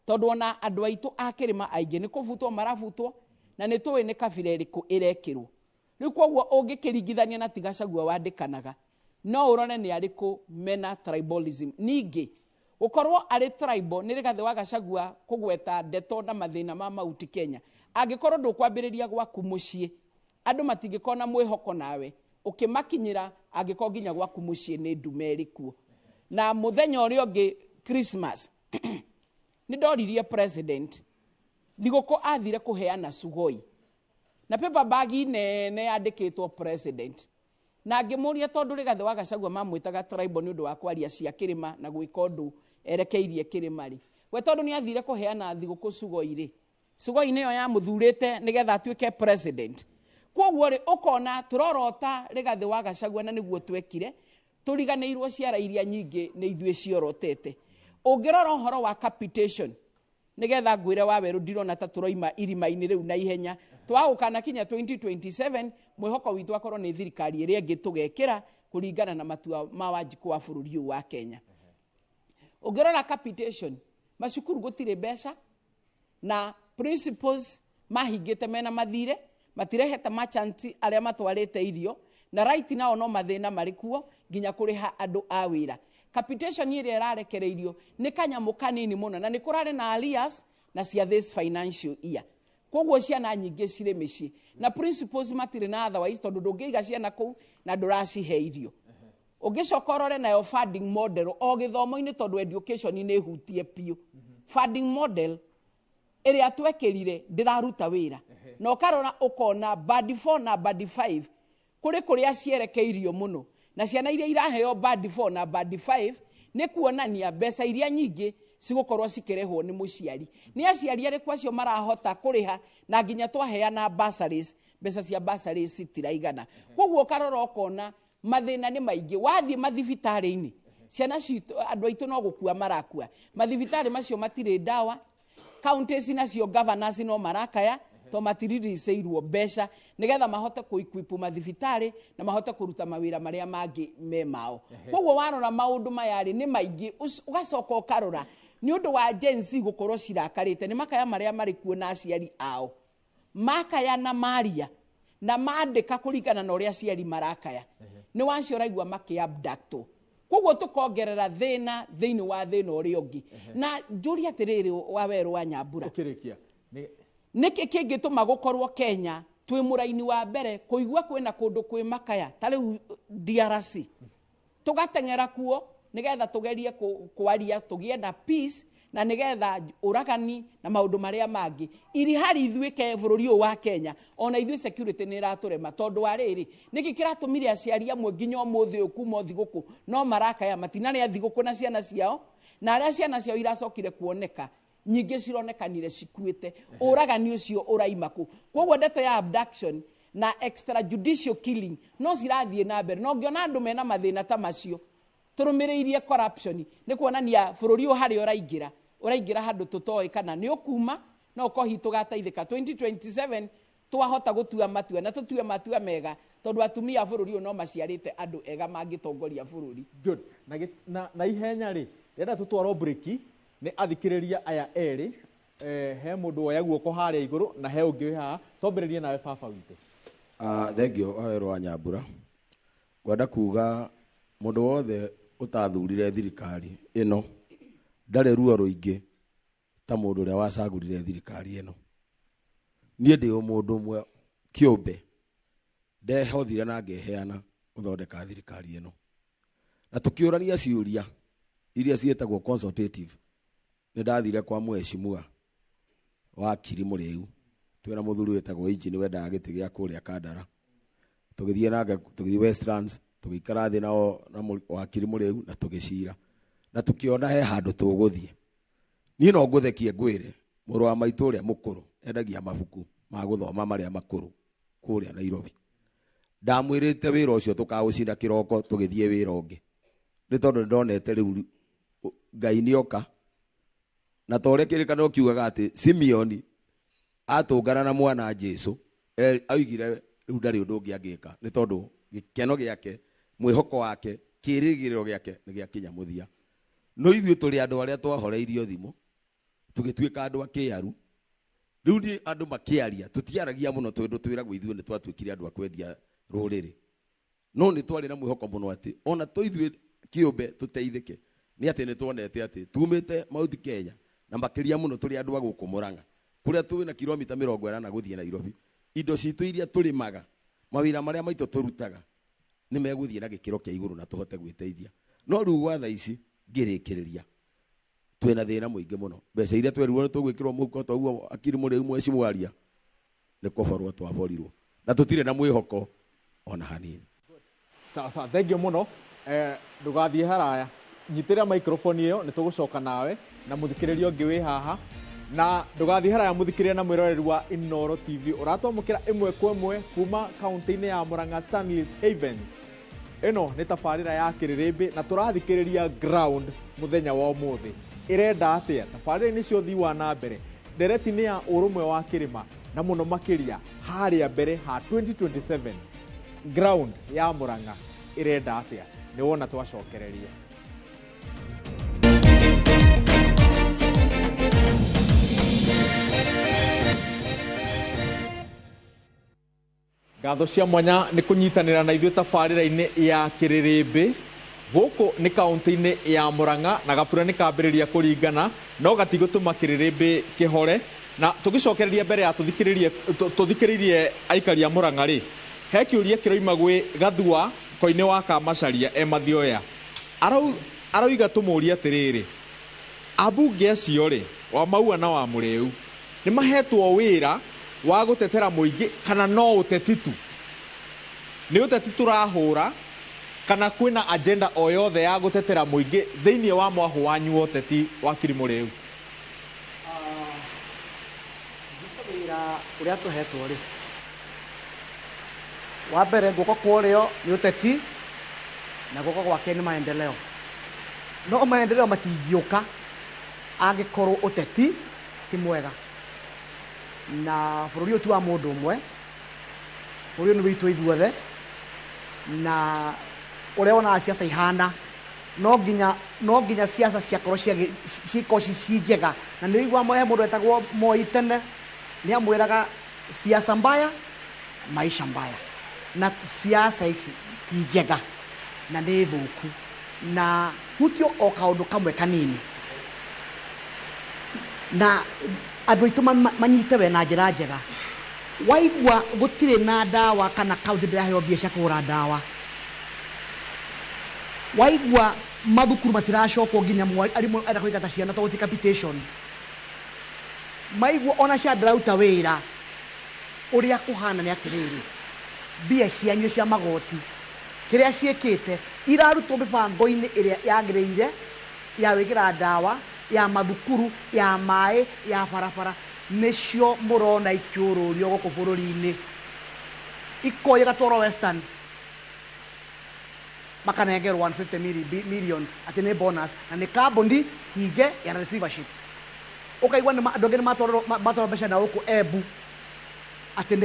tondũ ona andũ aitũ a kĩrĩma aingĩ nĩ kũbutwo marabutwo, na nĩ tũĩ nĩ kabira ĩrĩkũ ĩrekĩrwo. Rĩu koguo ũngĩkĩringithania na ti Gachagua wandĩkanaga, no ũrore nĩ arĩkũ mena tribalism. Ningĩ gũkorwo arĩ tribal nĩ Rigathĩ wa Gachagua kũgweta ndeto na mathĩna ma Mount Kenya. Angĩkorwo ndũkwambĩrĩria gwaku mũciĩ, andũ matingĩkorwo na mwĩhoko nawe ũkĩmakinyĩra, angĩkorwo nginya gwaku mũciĩ nĩ ndume ĩrĩ kuo. Na mũthenya ũrĩa ũngĩ Christmas nĩ ndoririe president thigũkũ athire kũheana sugoi na paper bag nene yandĩkĩtwo president, na ngĩmũria tondũ Rigathĩ wa Gachagua mamwĩtaga tribal nĩ ũndũ wa kwaria cia kĩrĩma na gwĩka ũndũ erekeirie kĩrĩma rĩ, we tondũ nĩ athire kũheana thigũkũ sugoi rĩ, sugoi nĩyo yamũthurĩte nĩgetha atuĩke president. Koguo rĩ, ũkona tũrorota Rigathĩ wa Gachagua na nĩguo twekire, tũriganĩirwo ciara iria nyingĩ nĩ ithuĩ ciorotete. Ũngĩrora ũhoro wa capitation, nigetha ngwĩre wa werũ, ndirona ta tũroima irima-inĩ rĩu na ihenya. Twagũkana kinya 2027, mwĩhoko witũ akorwo nĩ thirikari ĩrĩa ĩngĩ tũgekĩra kũringana na matua ma Wanjikũ wa bũrũri ũyũ wa Kenya. Ũngĩrora capitation, macukuru gũtirĩ mbeca na principals mahingĩte mena mathire, matirehete merchant arĩa matwarĩte irio, na right nao no mathĩna marĩ kuo nginya kũrĩha andũ a wĩra. Capitation ĩrĩa ĩrarekereirio nĩ kanyamũ kanini mũno, na nĩ kũrarĩ na arrears na cia this financial year. Koguo ciana nyingĩ cirĩ mĩciĩ na principals matirĩ na otherwise, tondũ ndũngĩiga ciana kũu na ndũracihe irio. Ũngĩcoka ũrore nayo funding model o gĩthomo-inĩ, tondũ education nĩ ĩhutie biũ, funding model ĩrĩa twekĩrire ndĩraruta wĩra. Na ũkarora ũkona band 4 na band 5 kũrĩ kũrĩa cierekeirio mũno, na ciana iria iraheo band 4 na band 5 nĩ kuonania mbeca iria nyingĩ cigũkorwo cikĩrĩhwo nĩ mũciari. Nĩ aciari arĩkũ acio marahota kũrĩha? Na nginya twaheana bursaries, mbeca cia bursaries citiraigana. Koguo ũkarora ũkona mathĩna nĩ maingĩ. Wathiĩ mathibitarĩ-inĩ, ciana citũ, andũ aitũ no gũkua marakua. Mathibitarĩ macio matirĩ ndawa. Counties nacio governors no marakaya to matiriricĩirwo mbeca nigetha mahote kũ-equip mathibitarĩ na mahote kũruta mawĩra marĩa mangĩ me mao. Koguo warora maũndũ maya rĩ, nĩ maingĩ. Ũgacoka ũkarora nĩ ũndũ wa Gen Z gũkorwo cirakarĩte nĩ makaya marĩa marĩ kuo, na aciari ao makaya na maria na mandĩka kũringana na ũrĩa aciari marakaya, nĩ wacio ũraigua makĩ-abductwo. Koguo tũkongerera thĩna thĩinĩ wa thĩna ũrĩa ũngĩ. Na njũrie atĩrĩrĩ, wa werũ wa Nyambura, Ũkĩrĩkia nĩ nĩkĩ kĩngĩtũma gũkorwo Kenya twĩ mũraini wa mbere kũigua kwĩna kũndũ kwĩ makaya ta rĩu DRC, tũgateng'era kuo nĩgetha tũgerie kwaria tũgĩe na peace, na nĩgetha ũragani na maũndũ marĩa mangĩ iri harĩ ithuĩ ke bũrũri ũyũ wa Kenya, ona ithuĩ security nĩ ĩratũrema? Tondũ wa rĩrĩ, nĩkĩ kĩratũmire aciari amwe nginya ũmũthĩ ũyũ kuma o thigũkũ no marakaya matinarĩa thigũkũ na ciana ciao, na arĩa ciana ciao iracokire kuoneka nyingĩ cironekanire cikuĩte? Ũragani ũcio ũraima kũ? Koguo ndeto ya abduction na extrajudicial killing no cirathiĩ na mbere, na ũngĩona andũ mena mathĩna ta macio tũrũmĩrĩirie corruption, nĩ kuonania bũrũri ũyũ harĩa ũraingĩra, ũraingĩra handũ tũtoĩ kana nĩ ũkuma. No ũkorwo hihi tũgateithĩka 2027 twahota gũtua matua, na tũtue matua mega, tondũ atumia a bũrũri ũyũ no maciarĩte andũ ega mangĩtongoria bũrũri. Good. Na ihenya rĩ, ndĩrenda tũtwarwo breki nĩ athikĩrĩria aya erĩ. He mũndũ woya guoko harĩa igũrũ na he ũngĩ wĩ haha. Twambĩrĩrie nawe, baba witũ. Thengio Wawerũ wa Nyambura. Ngwenda kuga mũndũ wothe ũtathurire thirikari ĩno ndarĩ ruo rũingĩ ta mũndũ ũrĩa wacagũrire thirikari ĩno. Niĩ ndĩ o mũndũ ũmwe kĩũmbe ndehothire na ngeheana gũthondeka thirikari ĩno, na tũkĩũrania ciũria iria ciĩtagwo consultative. Nĩ ndathire kwa mheshimiwa wakiri Mũrĩu, twĩna mũthuri wĩtagwo Injini wendaga gĩtĩ gĩa kũrĩa Kandara. Tũgĩthiĩ nake, tũgĩthiĩ Westlands, tũgĩikara thĩ nao na wakiri Mũrĩu na tũgĩcira na tũkĩona he handũ tũgũthiĩ. Niĩ no ngũthekie ngwĩre, mũrũ wa maitũ ũrĩa mũkũrũ endagia mabuku ma gũthoma marĩa makũrũ kũrĩa Nairobi. Ndamwĩrĩte wĩra ũcio tũkaũcina kĩroko tũgĩthiĩ wĩra ũngĩ, nĩ tondũ nĩndonete rĩu Ngai nĩoka, na ta ũrĩa kĩrĩkanĩro kiugaga atĩ Simeoni atũngana na mwana Jesu, oigire rĩu ndarĩ ũndũ ũngĩ angĩka, nĩ tondũ gĩkeno gĩake, mwĩhoko wake, kĩĩrĩgĩrĩro gĩake nĩ gĩakinya mũthia. No ithuĩ tũrĩ andũ arĩa twahoreirio thimũ tũgĩtuĩka andũ akĩaru. Rĩu niĩ andũ makĩaria tũtiaragia mũno, tondũ twĩragwo ithuĩ nĩ twatuĩkire andũ a kwendia rũrĩrĩ. No nĩ twarĩ na mwĩhoko mũno atĩ ona to ithuĩ kĩũmbe tũteithĩke, nĩ atĩ nĩ tuonete atĩ tumĩte Mount Kenya, na makĩria mũno tũrĩ andũ a gũkũ Mũrang'a kũrĩa twĩ na kilomita 80 gũthiĩ Nairobi, indo citũ iria tũrĩmaga, mawĩra marĩa maitũ tũrutaga nĩ megũthiĩ na gĩkĩro kĩa igũrũ na tũhote gwĩteithia. No rĩu gwa thaa ici ngĩrĩkĩrĩria, twĩna thĩna mũingĩ mũno. Mbeca iria twerirwo nĩ tũgwĩkĩrwo mũhuko, toguo akiri Mũrĩu mheshimiwa aria, nĩ kũborwo twaborirwo na tũtirĩ na mwĩhoko ona hanini. Sawa sawa, thank you mũno. Ndũgathiĩ haraya, nyitĩrĩra microphone ĩyo, nĩ tũgũcoka nawe na mũthikĩrĩria ũngĩ wĩ haha. Na ndũgathiĩ haraya mũthikĩrĩria na mwĩroreri wa Inooro TV, ũratwamũkĩra ĩmwe kwa ĩmwe kuma kaunti-inĩ ya Murang'a Stanley's Havens. Ĩno nĩ tabarĩra ya kĩrĩrĩmbĩ na tũrathikĩrĩria ground mũthenya wa ũmũthĩ ĩrenda atĩa. Tabarĩra-inĩ cia ũthii wa na mbere, ndereti nĩ ya ũrũmwe wa kĩrĩma na mũno makĩria harĩa mbere ha 2027, ground ya Murang'a ĩrenda atĩa? Nĩ wona twacokereria. Ngatho cia mwanya nĩ kũnyitanĩra na ithuĩ tabarĩra-inĩ ya kĩrĩrĩmbĩ. Gũkũ nĩ kaunti-inĩ ya Murang'a na gabura nĩ kambĩrĩria kũringana no gatigũtũma kĩrĩrĩmbĩ kĩhore. Na tũgĩcokereria mbere ya tũthikĩrĩrie aikari a Murang'a rĩ, he kĩũria kĩroima gwĩ Gathua koinĩ wa Kamacaria e Mathioya. Arauiga tũmũrie atĩrĩrĩ, ambunge acio rĩ, wa Maua na wa Mũrĩu, nĩ mahetwo wĩra wa gũtetera mũingĩ kana no ũteti tu? Nĩ ũteti tũrahũra kana kwĩna agenda o yothe ya gũtetera mũingĩ thĩinĩ wa mwahũ wanyu wa ũteti wa Kirimũrĩu? Wĩra ũrĩa tũhetwo rĩ, wa mbere guoko kwa ũrĩo nĩ ũteti na guoko gwake nĩ maendeleo. No maendeleo matingĩũka angĩkorwo ũteti ti mwega. Na bũrũri ũyũ ti wa mũndũ ũmwe, bũrũri ũyũ nĩ witũ ithuothe, na ũrĩa wonaga ciaca ihana no nginya ciaca ciakorwo cikorwo ci njega. Na nĩ ũiguaga he mũndũ wetagwo Moi tene, nĩ amwĩraga siasa mbaya maisha mbaya, na siasa ici ti njega na nĩ thũku, na hutio o kaũndũ kamwe kanini na andũ aitũ manyite we na njĩra njega. Waigua gũtirĩ na ndawa kana kaunti ndĩraheo mbia cia kũgũra ndawa, waigua mathukuru matiracokwo nginya arimũ enda kũingata ciana tondũ gũtirĩ capitation, maigua ona cia ndĩraruta wĩra ũrĩa kũhana nĩ atĩrĩrĩ, mbia cianyu cia magoti kĩrĩa ciĩkĩte irarutwo mĩbango-inĩ ĩrĩa yagĩrĩire ya gwĩkĩra ndawa, ya mathukuru, ya maĩ, ya barabara, nĩcio mũrona ikĩũrũrio gũkũ bũrũri-inĩ. Ikoya igatwarwo Western makanengerwo 150 million atĩ nĩ bonus, na nĩ kambuni hinge ya receivership. Ũkaigua andũ angĩ nĩ matwarwo mbeca na gũkũ Embu atĩ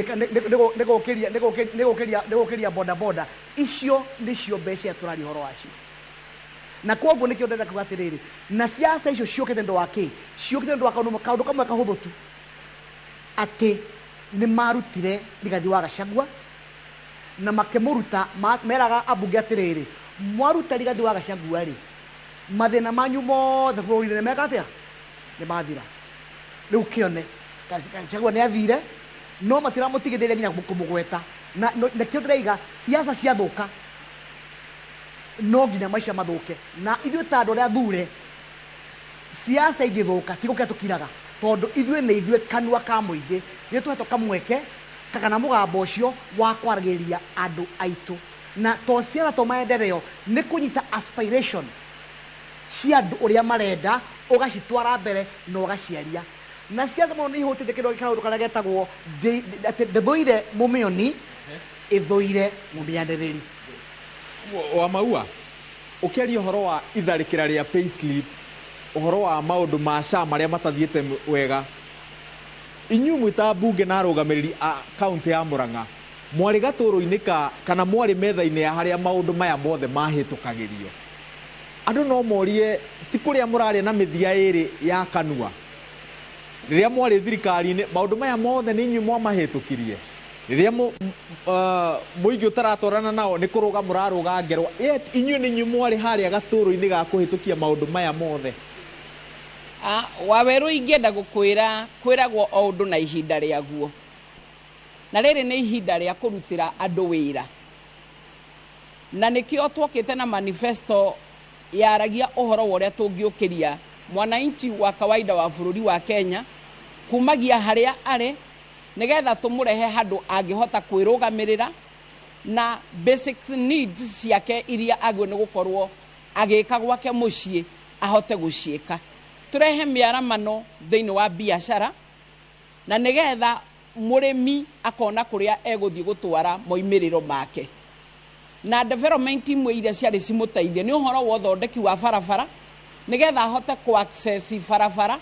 nĩ gũkĩria boda boda. Icio nĩcio mbeca tũraria ũhoro wacio. Na koguo nĩkĩo ndĩrenda kuga atĩrĩrĩ, na siasa icio ciũkĩte nĩ ũndũ wa kĩ? Ciũkĩte nĩ ũndũ wa kaũndũ kamwe kahũthũ tu, atĩ nĩ marutire Rigathi wa Gachagua na makĩmũruta, meraga ambunge atĩrĩrĩ, mwaruta Rigathi wa Gachagua rĩ, mathĩna manyu mothe bũrũri-inĩ nĩ meka atĩa? Nĩ mathira. Rĩu kĩone Gachagua nĩ athire, no matiramũtigithĩria nginya kũmũgweta. Na nĩkĩo ndĩraiga siasa ciathũka no nginya maica mathũke. Na ithuĩ ta andũ arĩa athure, siasa ingĩthũka ti gũkira tũkiraga, tondũ ithuĩ nĩ ithuĩ kanua ka mũingĩ, nĩ tũhetwo kamweke kana mũgambo ũcio wa kwaragĩria andũ aitũ. Na to siasa to maendeleo, nĩ kũnyita aspiration cia andũ ũrĩa marenda, ũgacitwara mbere na ũgaciaria. Na siasa mũno nĩ ihũtĩtie kĩndũ kaũndũ karĩa getagwo atĩ ndĩthũire mũmĩoni, ĩthũire mũmĩanĩrĩri. Wa Maua, ũkĩaria ũhoro wa itharĩkĩra rĩa payslip, ũhoro wa maũndũ ma SHA marĩa matathiĩte wega, inyuĩ mwĩ ta mbunge na arũgamĩrĩri a kaunti ya Murang'a, mwarĩ gatũrũ-inĩ ka kana mwarĩ metha-inĩ ya harĩa maũndũ maya mothe mahĩtũkagĩrio? Andũ no morie ti kũrĩa mũrarĩa na mĩthia ĩrĩ ya kanua. Rĩrĩa mwarĩ thirikari-inĩ maũndũ maya mothe nĩ inyuĩ mwamahĩtũkirie. Rĩrĩa mũingĩ ũtaratwarana nao nĩ kũrũga mũrarũga ngerwa, yet inyuĩ nĩ inyuĩ mwarĩ harĩa gatũrũ-inĩ ga kũhĩtũkia maũndũ maya mothe. Wawerũ, ingĩenda gũkwĩra kwĩragwo o ũndũ na ihinda rĩaguo, na rĩrĩ nĩ ihinda rĩa kũrutĩra andũ wĩra, na nĩkĩo twokĩte na manifesto yaragia ũhoro wa ũrĩa tũngĩũkĩria mwananchi wa kawaida wa bũrũri wa Kenya kumagia harĩa arĩ, nĩgetha tũmũrehe handũ angĩhota kwĩrũgamĩrĩra na basic needs ciake iria agĩrĩirwo nĩ gũkorwo agĩka gwake mũciĩ ahote gũciĩka. Tũrehe mĩaramano thĩinĩ wa biacara na nĩgetha mũrĩmi akona kũrĩa egũthiĩ gũtwara moimĩrĩro make. Na development imwe iria ciarĩ cimũteithie nĩ ũhoro wa ũthondeki wa barabara nĩgetha ahote kũ access barabara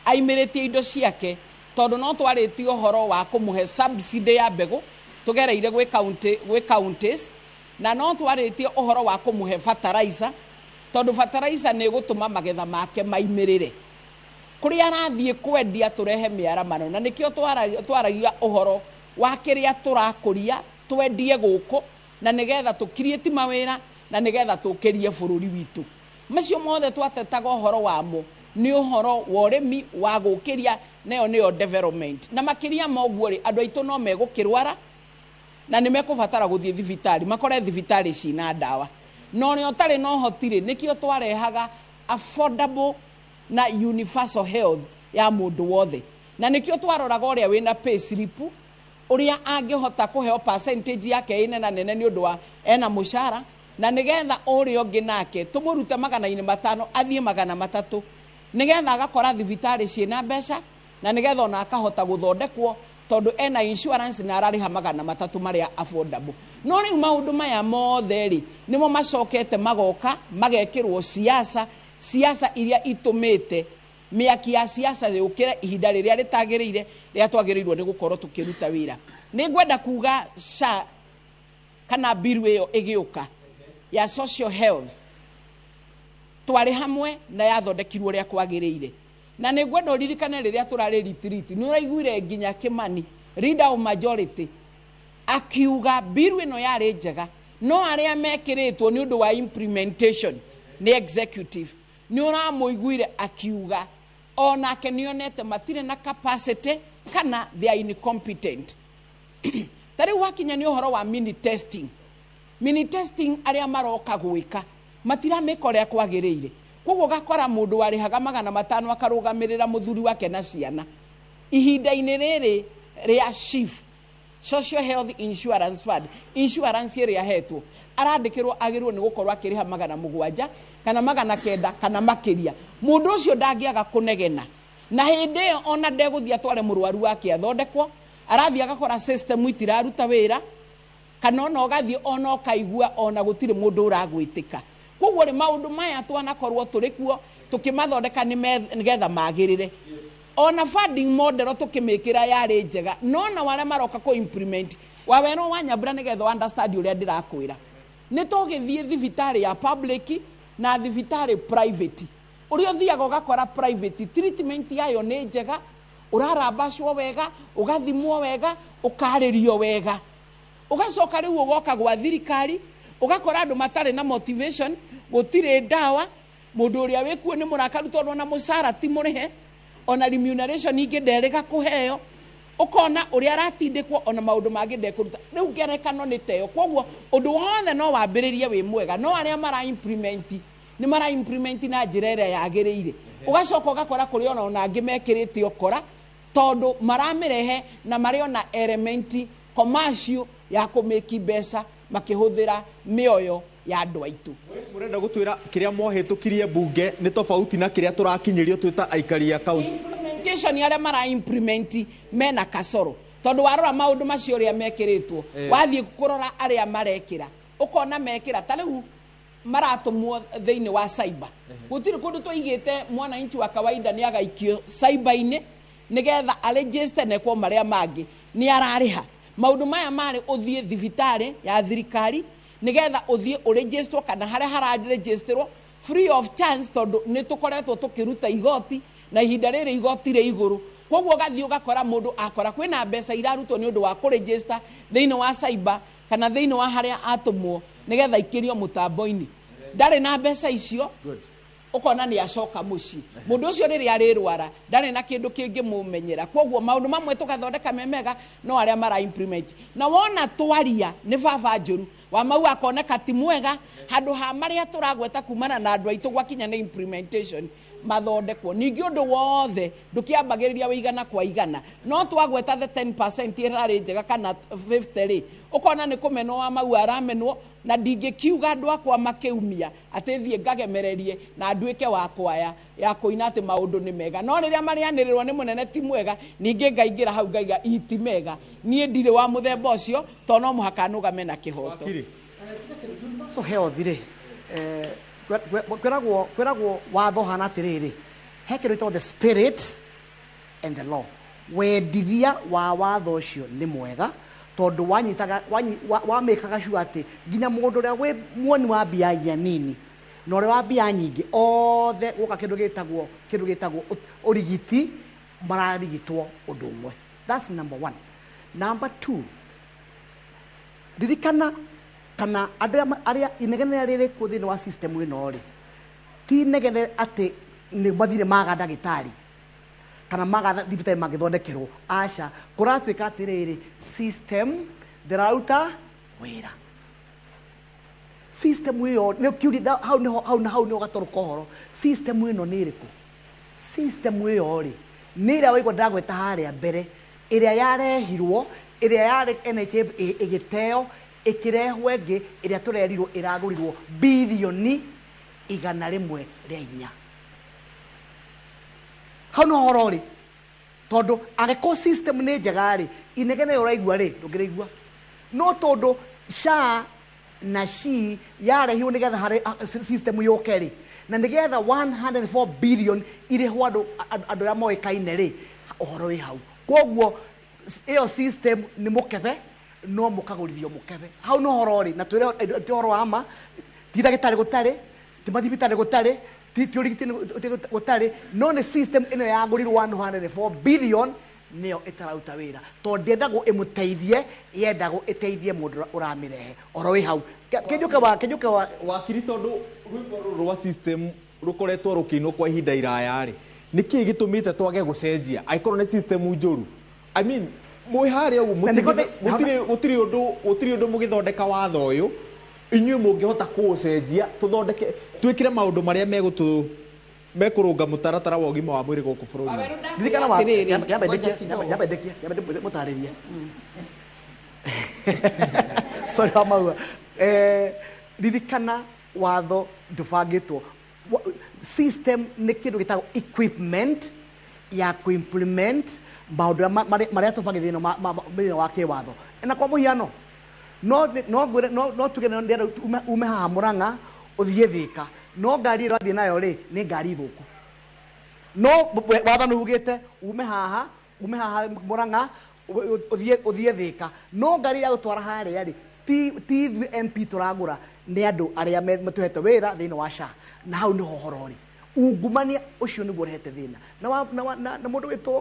aimĩrĩtie indo ciake, tondũ no twarĩtie ũhoro wa kũmũhe subsidy ya mbegũ tũgereire gwĩ county, gwĩ counties, na no twarĩtie ũhoro wa kũmũhe fertilizer, tondũ fertilizer nĩ ĩgũtũma magetha make maimĩrĩre kũrĩa arathiĩ kwendia, tũrehe mĩaramano. Na nĩkĩo twaragia ũhoro wa kĩrĩa tũrakũria twendie gũkũ, na nĩgetha tũ create mawĩra na nĩgetha tũkĩrie bũrũri witũ. Macio mothe twatetaga ũhoro wamo nĩ ũhoro wa ũrĩmi wa gũkĩria, nayo nĩyo development. Na makĩria ma ũguo rĩ, andũ aitũ no megũkĩrwara na nĩ mekũbatara gũthiĩ thibitarĩ, makore thibitarĩ cina ndawa, na ũrĩa ũtarĩ na ũhoti rĩ, nĩkĩo twarehaga affordable na universal health ya mũndũ wothe. Na nĩkĩo twaroraga ũrĩa wĩna pay slip, ũrĩa angĩhota kũheo percentage yake ĩnena nene nĩ ũndũ wa ena mũcara, na nĩgetha ũrĩa ũngĩ nake tũmũrute 500 athiĩ 300, nĩgetha agakora thibitarĩ ciĩna mbeca, na nĩgetha ona akahota gũthondekwo tondũ ena insurance na ararĩha 300 marĩa affordable. No rĩu maũndũ maya mothe rĩ, nĩmo macokete magoka magekĩrwo siasa, siasa iria itũmĩte mĩaki ya siasa yũkĩre ihinda rĩrĩa rĩtagĩrĩire, rĩrĩa twagĩrĩirwo nĩ gũkorwo tũkĩruta wĩra. Nĩ ngwenda kuga SHA kana biru ĩyo ĩgĩũka ya social health, twarĩ hamwe na yathondekirwo ũrĩa kwagĩrĩire. Na nĩ ngwenda ũririkane rĩrĩa tũrarĩ retreat, nĩ ũraiguire nginya Kimani, leader of majority, akiuga biru ĩno yarĩ njega, no arĩa mekĩrĩtwo nĩ ũndũ wa implementation nĩ executive. Nĩ ũramũiguire akiuga onake nĩonete matirĩ na capacity kana they are incompetent. Ta rĩu wakinya nĩ ũhoro wa mini testing, mini testing arĩa maroka gwĩka matiramĩka ũrĩa kwagĩrĩire. Koguo ũgakora mũndũ warĩhaga 500 akarũgamĩrĩra mũthuri wake na ciana, ihinda-inĩ rĩrĩ rĩa SHIF, Social Health Insurance Fund, insurance ĩrĩa ahetwo, arandĩkĩrwo agĩrĩirwo nĩ gũkorwo akĩrĩha 700 kana 900 kana makĩria. Mũndũ ũcio ndangĩaga kũnegena, na hĩndĩ ĩyo ona ndegũthiĩ atware mũrwaru wake athondekwo, arathiĩ agakora system itiraruta wĩra, kana ona ũgathiĩ ona ũkaigua ona gũtirĩ mũndũ ũragwĩtĩka. Koguo rĩ, maũndũ maya twanakorwo tũrĩ kuo tũkĩmathondeka nĩgetha magĩrĩre. Ona funding model tũkĩmĩkĩra yarĩ njega, no na arĩa maroka kũ implement Wawerũ wa Nyambura, nĩgetha understand ũrĩa ndĩrakwĩra, nĩ tũgĩthiĩ thibitarĩ ya public na thibitarĩ private. Ũrĩa ũthiaga ũgakora private treatment yayo nĩ njega, ũrarambacwo wega, ũgathimwo wega, ũkarĩrio wega. Ũgacoka rĩu ũgoka gwa thirikari, ũgakora andũ matarĩ na motivation, gũtirĩ ndawa, mũndũ ũrĩa wĩkuo nĩ mũrakaru tondũ ona mũcara ti mũrĩhe, ona remuneration ingĩ nderĩga kũheo, ũkona ũrĩa aratindĩkwo ona maũndũ mangĩ ndekũruta. Rĩu ngerekano nĩ teyo. Koguo ũndũ wothe no wambĩrĩrie wĩ mwega, no arĩa mara implement nĩ mara implement na njĩra ĩrĩa yagĩrĩire. Ũgacoka ũgakora kũrĩ ona angĩ mekĩrĩte ũkora, tondũ maramĩrehe na marĩ ona element commercial ya kũmĩki mbeca makĩhũthĩra mĩoyo ya andũ aitũ. Mũrenda gũtwĩra kĩrĩa mwahĩtũkirie mbunge nĩ tofauti na kĩrĩa tũrakinyĩrio twĩ ta aikari a kaunti? Implementation, arĩa mara implement mena kasoro, tondũ warora maũndũ macio ũrĩa mekĩrĩtwo, wathiĩ kũrora arĩa marekĩra ũkona mekĩra ta rĩu maratũmwo thĩinĩ wa cyber. Gũtirĩ kũndũ twaigĩte mwananchi wa kawaida nĩ agaikio cyber-inĩ nĩgetha aregister nekwo marĩa mangĩ nĩ ararĩha. Maũndũ maya marĩ ũthiĩ thibitarĩ ya thirikari nĩgetha ũthiĩ ũregisterwo kana harĩa hararegisterwo free of chance, tondũ nĩ tũkoretwo tũkĩruta igoti na ihinda rĩrĩ igoti rĩ igũrũ. Koguo ũgathiĩ ũgakora mũndũ akora kwĩna mbeca irarutwo nĩ ũndũ wa kũregister thĩinĩ wa cyber kana thĩinĩ wa harĩa atũmwo nĩgetha ikĩrio mũtambo-inĩ, ndarĩ na mbeca icio, ũkona nĩ acoka mũciĩ. Mũndũ ũcio rĩrĩa arĩrwara ndarĩ na kĩndũ kĩngĩmũmenyera. Koguo maũndũ mamwe tũgathondeka me mega, no arĩa mara implement, na wona twaria nĩ baba njũru wa mau akoneka ti mwega, handũ ha marĩa tũragweta kumana na andũ aitũ gwakinya nĩ implementation mathondekwo. Ningĩ ũndũ wothe ndũkĩambagĩrĩria wĩ igana kwa igana, no twagweta the 10% ĩrarĩ njega kana 50 rĩ, ũkona nĩ kũmenwo wa mau aramenwo. Na ndingĩkiuga andũ akwa makĩumia atĩ thiĩ ngagemererie na nduĩke wa kwaya ya kũina atĩ maũndũ nĩ mega, no rĩrĩa marĩanĩrĩrwo nĩ mũnene ti mwega, ningĩ ngaingĩra hau ngaiga iti mega. Niĩ ndirĩ wa mũthemba ũcio, tondũ no mũhaka nũgame na kĩhoto. Wakiri. Universal health rĩ, kwĩragwo watho hana atĩrĩrĩ, he kĩndũ gĩtagwo the spirit and the law. Wendithia wa watho ũcio nĩ mwega, tondũ wanyitaga wamĩkaga sure atĩ nginya mũndũ ũrĩa wĩ muoni wa mbia iria nini na ũrĩa wa mbia nyingĩ othe gũka kĩndũ gĩtagwo ũrigiti mararigitwo ũndũ ũmwe. That's number one. Number two, ririkana kana andũ arĩa inegene rĩrĩa rĩrĩ kuo thĩinĩ wa system ĩno rĩ, ti inegene atĩ nĩ mathire maga ndagĩtarĩ kana maga thibitarĩ mangĩthondekerwo. Aca, kũratuĩka atĩrĩrĩ, system ndĩraruta wĩra. System ĩyo nĩ kiuria hau nĩho, hau hau nĩho gatoro kohoro. System ĩno nĩ ĩrĩkũ? System ĩyo rĩ, nĩ ĩrĩa waigua ndagweta harĩa mbere, ĩrĩa yarehirwo, ĩrĩa yarĩ NHIF ĩgĩteo, ĩkĩrehwo ĩngĩ ĩrĩa tũrerirwo ĩragũrirwo 104 birioni. Hau no horo rĩ, tondũ angĩkorwo system nĩ njega rĩ, inegene ũraigua rĩ ndũngĩrĩigua. No tondũ SHA na SHI yarehirwo nĩgetha harĩ system yũke rĩ, na nĩgetha 104 billion irĩhwo andũ arĩa moĩkaine rĩ, ũhoro wĩ hau. Koguo ĩyo system nĩ mũkebe, no mũkagũrithio mũkebe. Hau no horo rĩ, na twĩre ti ũhoro wa ma, ti ndagĩtarĩ gũtarĩ, ti mathibitarĩ gũtarĩ, ti ũrigiti gũtarĩ, no nĩ system ĩno yagũrirwo 104 billion nĩyo ĩtararuta wĩra, tondũ ndĩendagwo ĩmũteithie, yendagwo ĩteithie mũndũ ũrĩa ũramĩrehe. Oro wĩ hau. Kĩnjũke wa Wakiri, tondũ rwĩmbo rũrũ rwa system rũkoretwo rũkĩinwo kwa ihinda iraya rĩ, nĩkĩĩ gĩtũmĩte twage gũcenjia angĩkorwo nĩ system njũru? I mean, mwĩ harĩa ũguo Na nĩguo gũtirĩ ũndũ mũgĩthondeka watho ũyũ inyuĩ mũngĩhota kũũcenjia, tũthondeke twĩkĩre maũndũ marĩa megũtũ mekũrũnga mũtaratara wa ũgima wa mwĩrĩ gũkũ bũrũri-inĩ. Ririkana wa Atĩrĩrĩ, yamba ngoja ndekie kidogo. yamba ndekie yamba mũtarĩrie. Sorry, wa maua. Ririkana watho ndũbangĩtwo. System nĩ kĩndũ gĩtagwo equipment ya kũimplement maũndũ marĩa tũbangĩte thĩinĩ wa kĩwatho. Na kwa mũhiano, no ngwĩre, no tuge no ndĩrenda ume haha Mũrang'a ũthiĩ Thĩka, no ngari ĩrĩa ũrathiĩ nayo rĩ, nĩ ngari thũku. No watho nĩ ugĩte ume haha Mũrang'a ũthiĩ Thĩka, no ngari ya gũtwara harĩa rĩ, ti ithuĩ MP tũragũra, nĩ andũ arĩa matũhete wĩra thĩinĩ wa SHA. Na hau nĩho ũhoro ũrĩ. Ungumania ũcio nĩguo ũrehete thĩna. Na mũndũ wĩtwo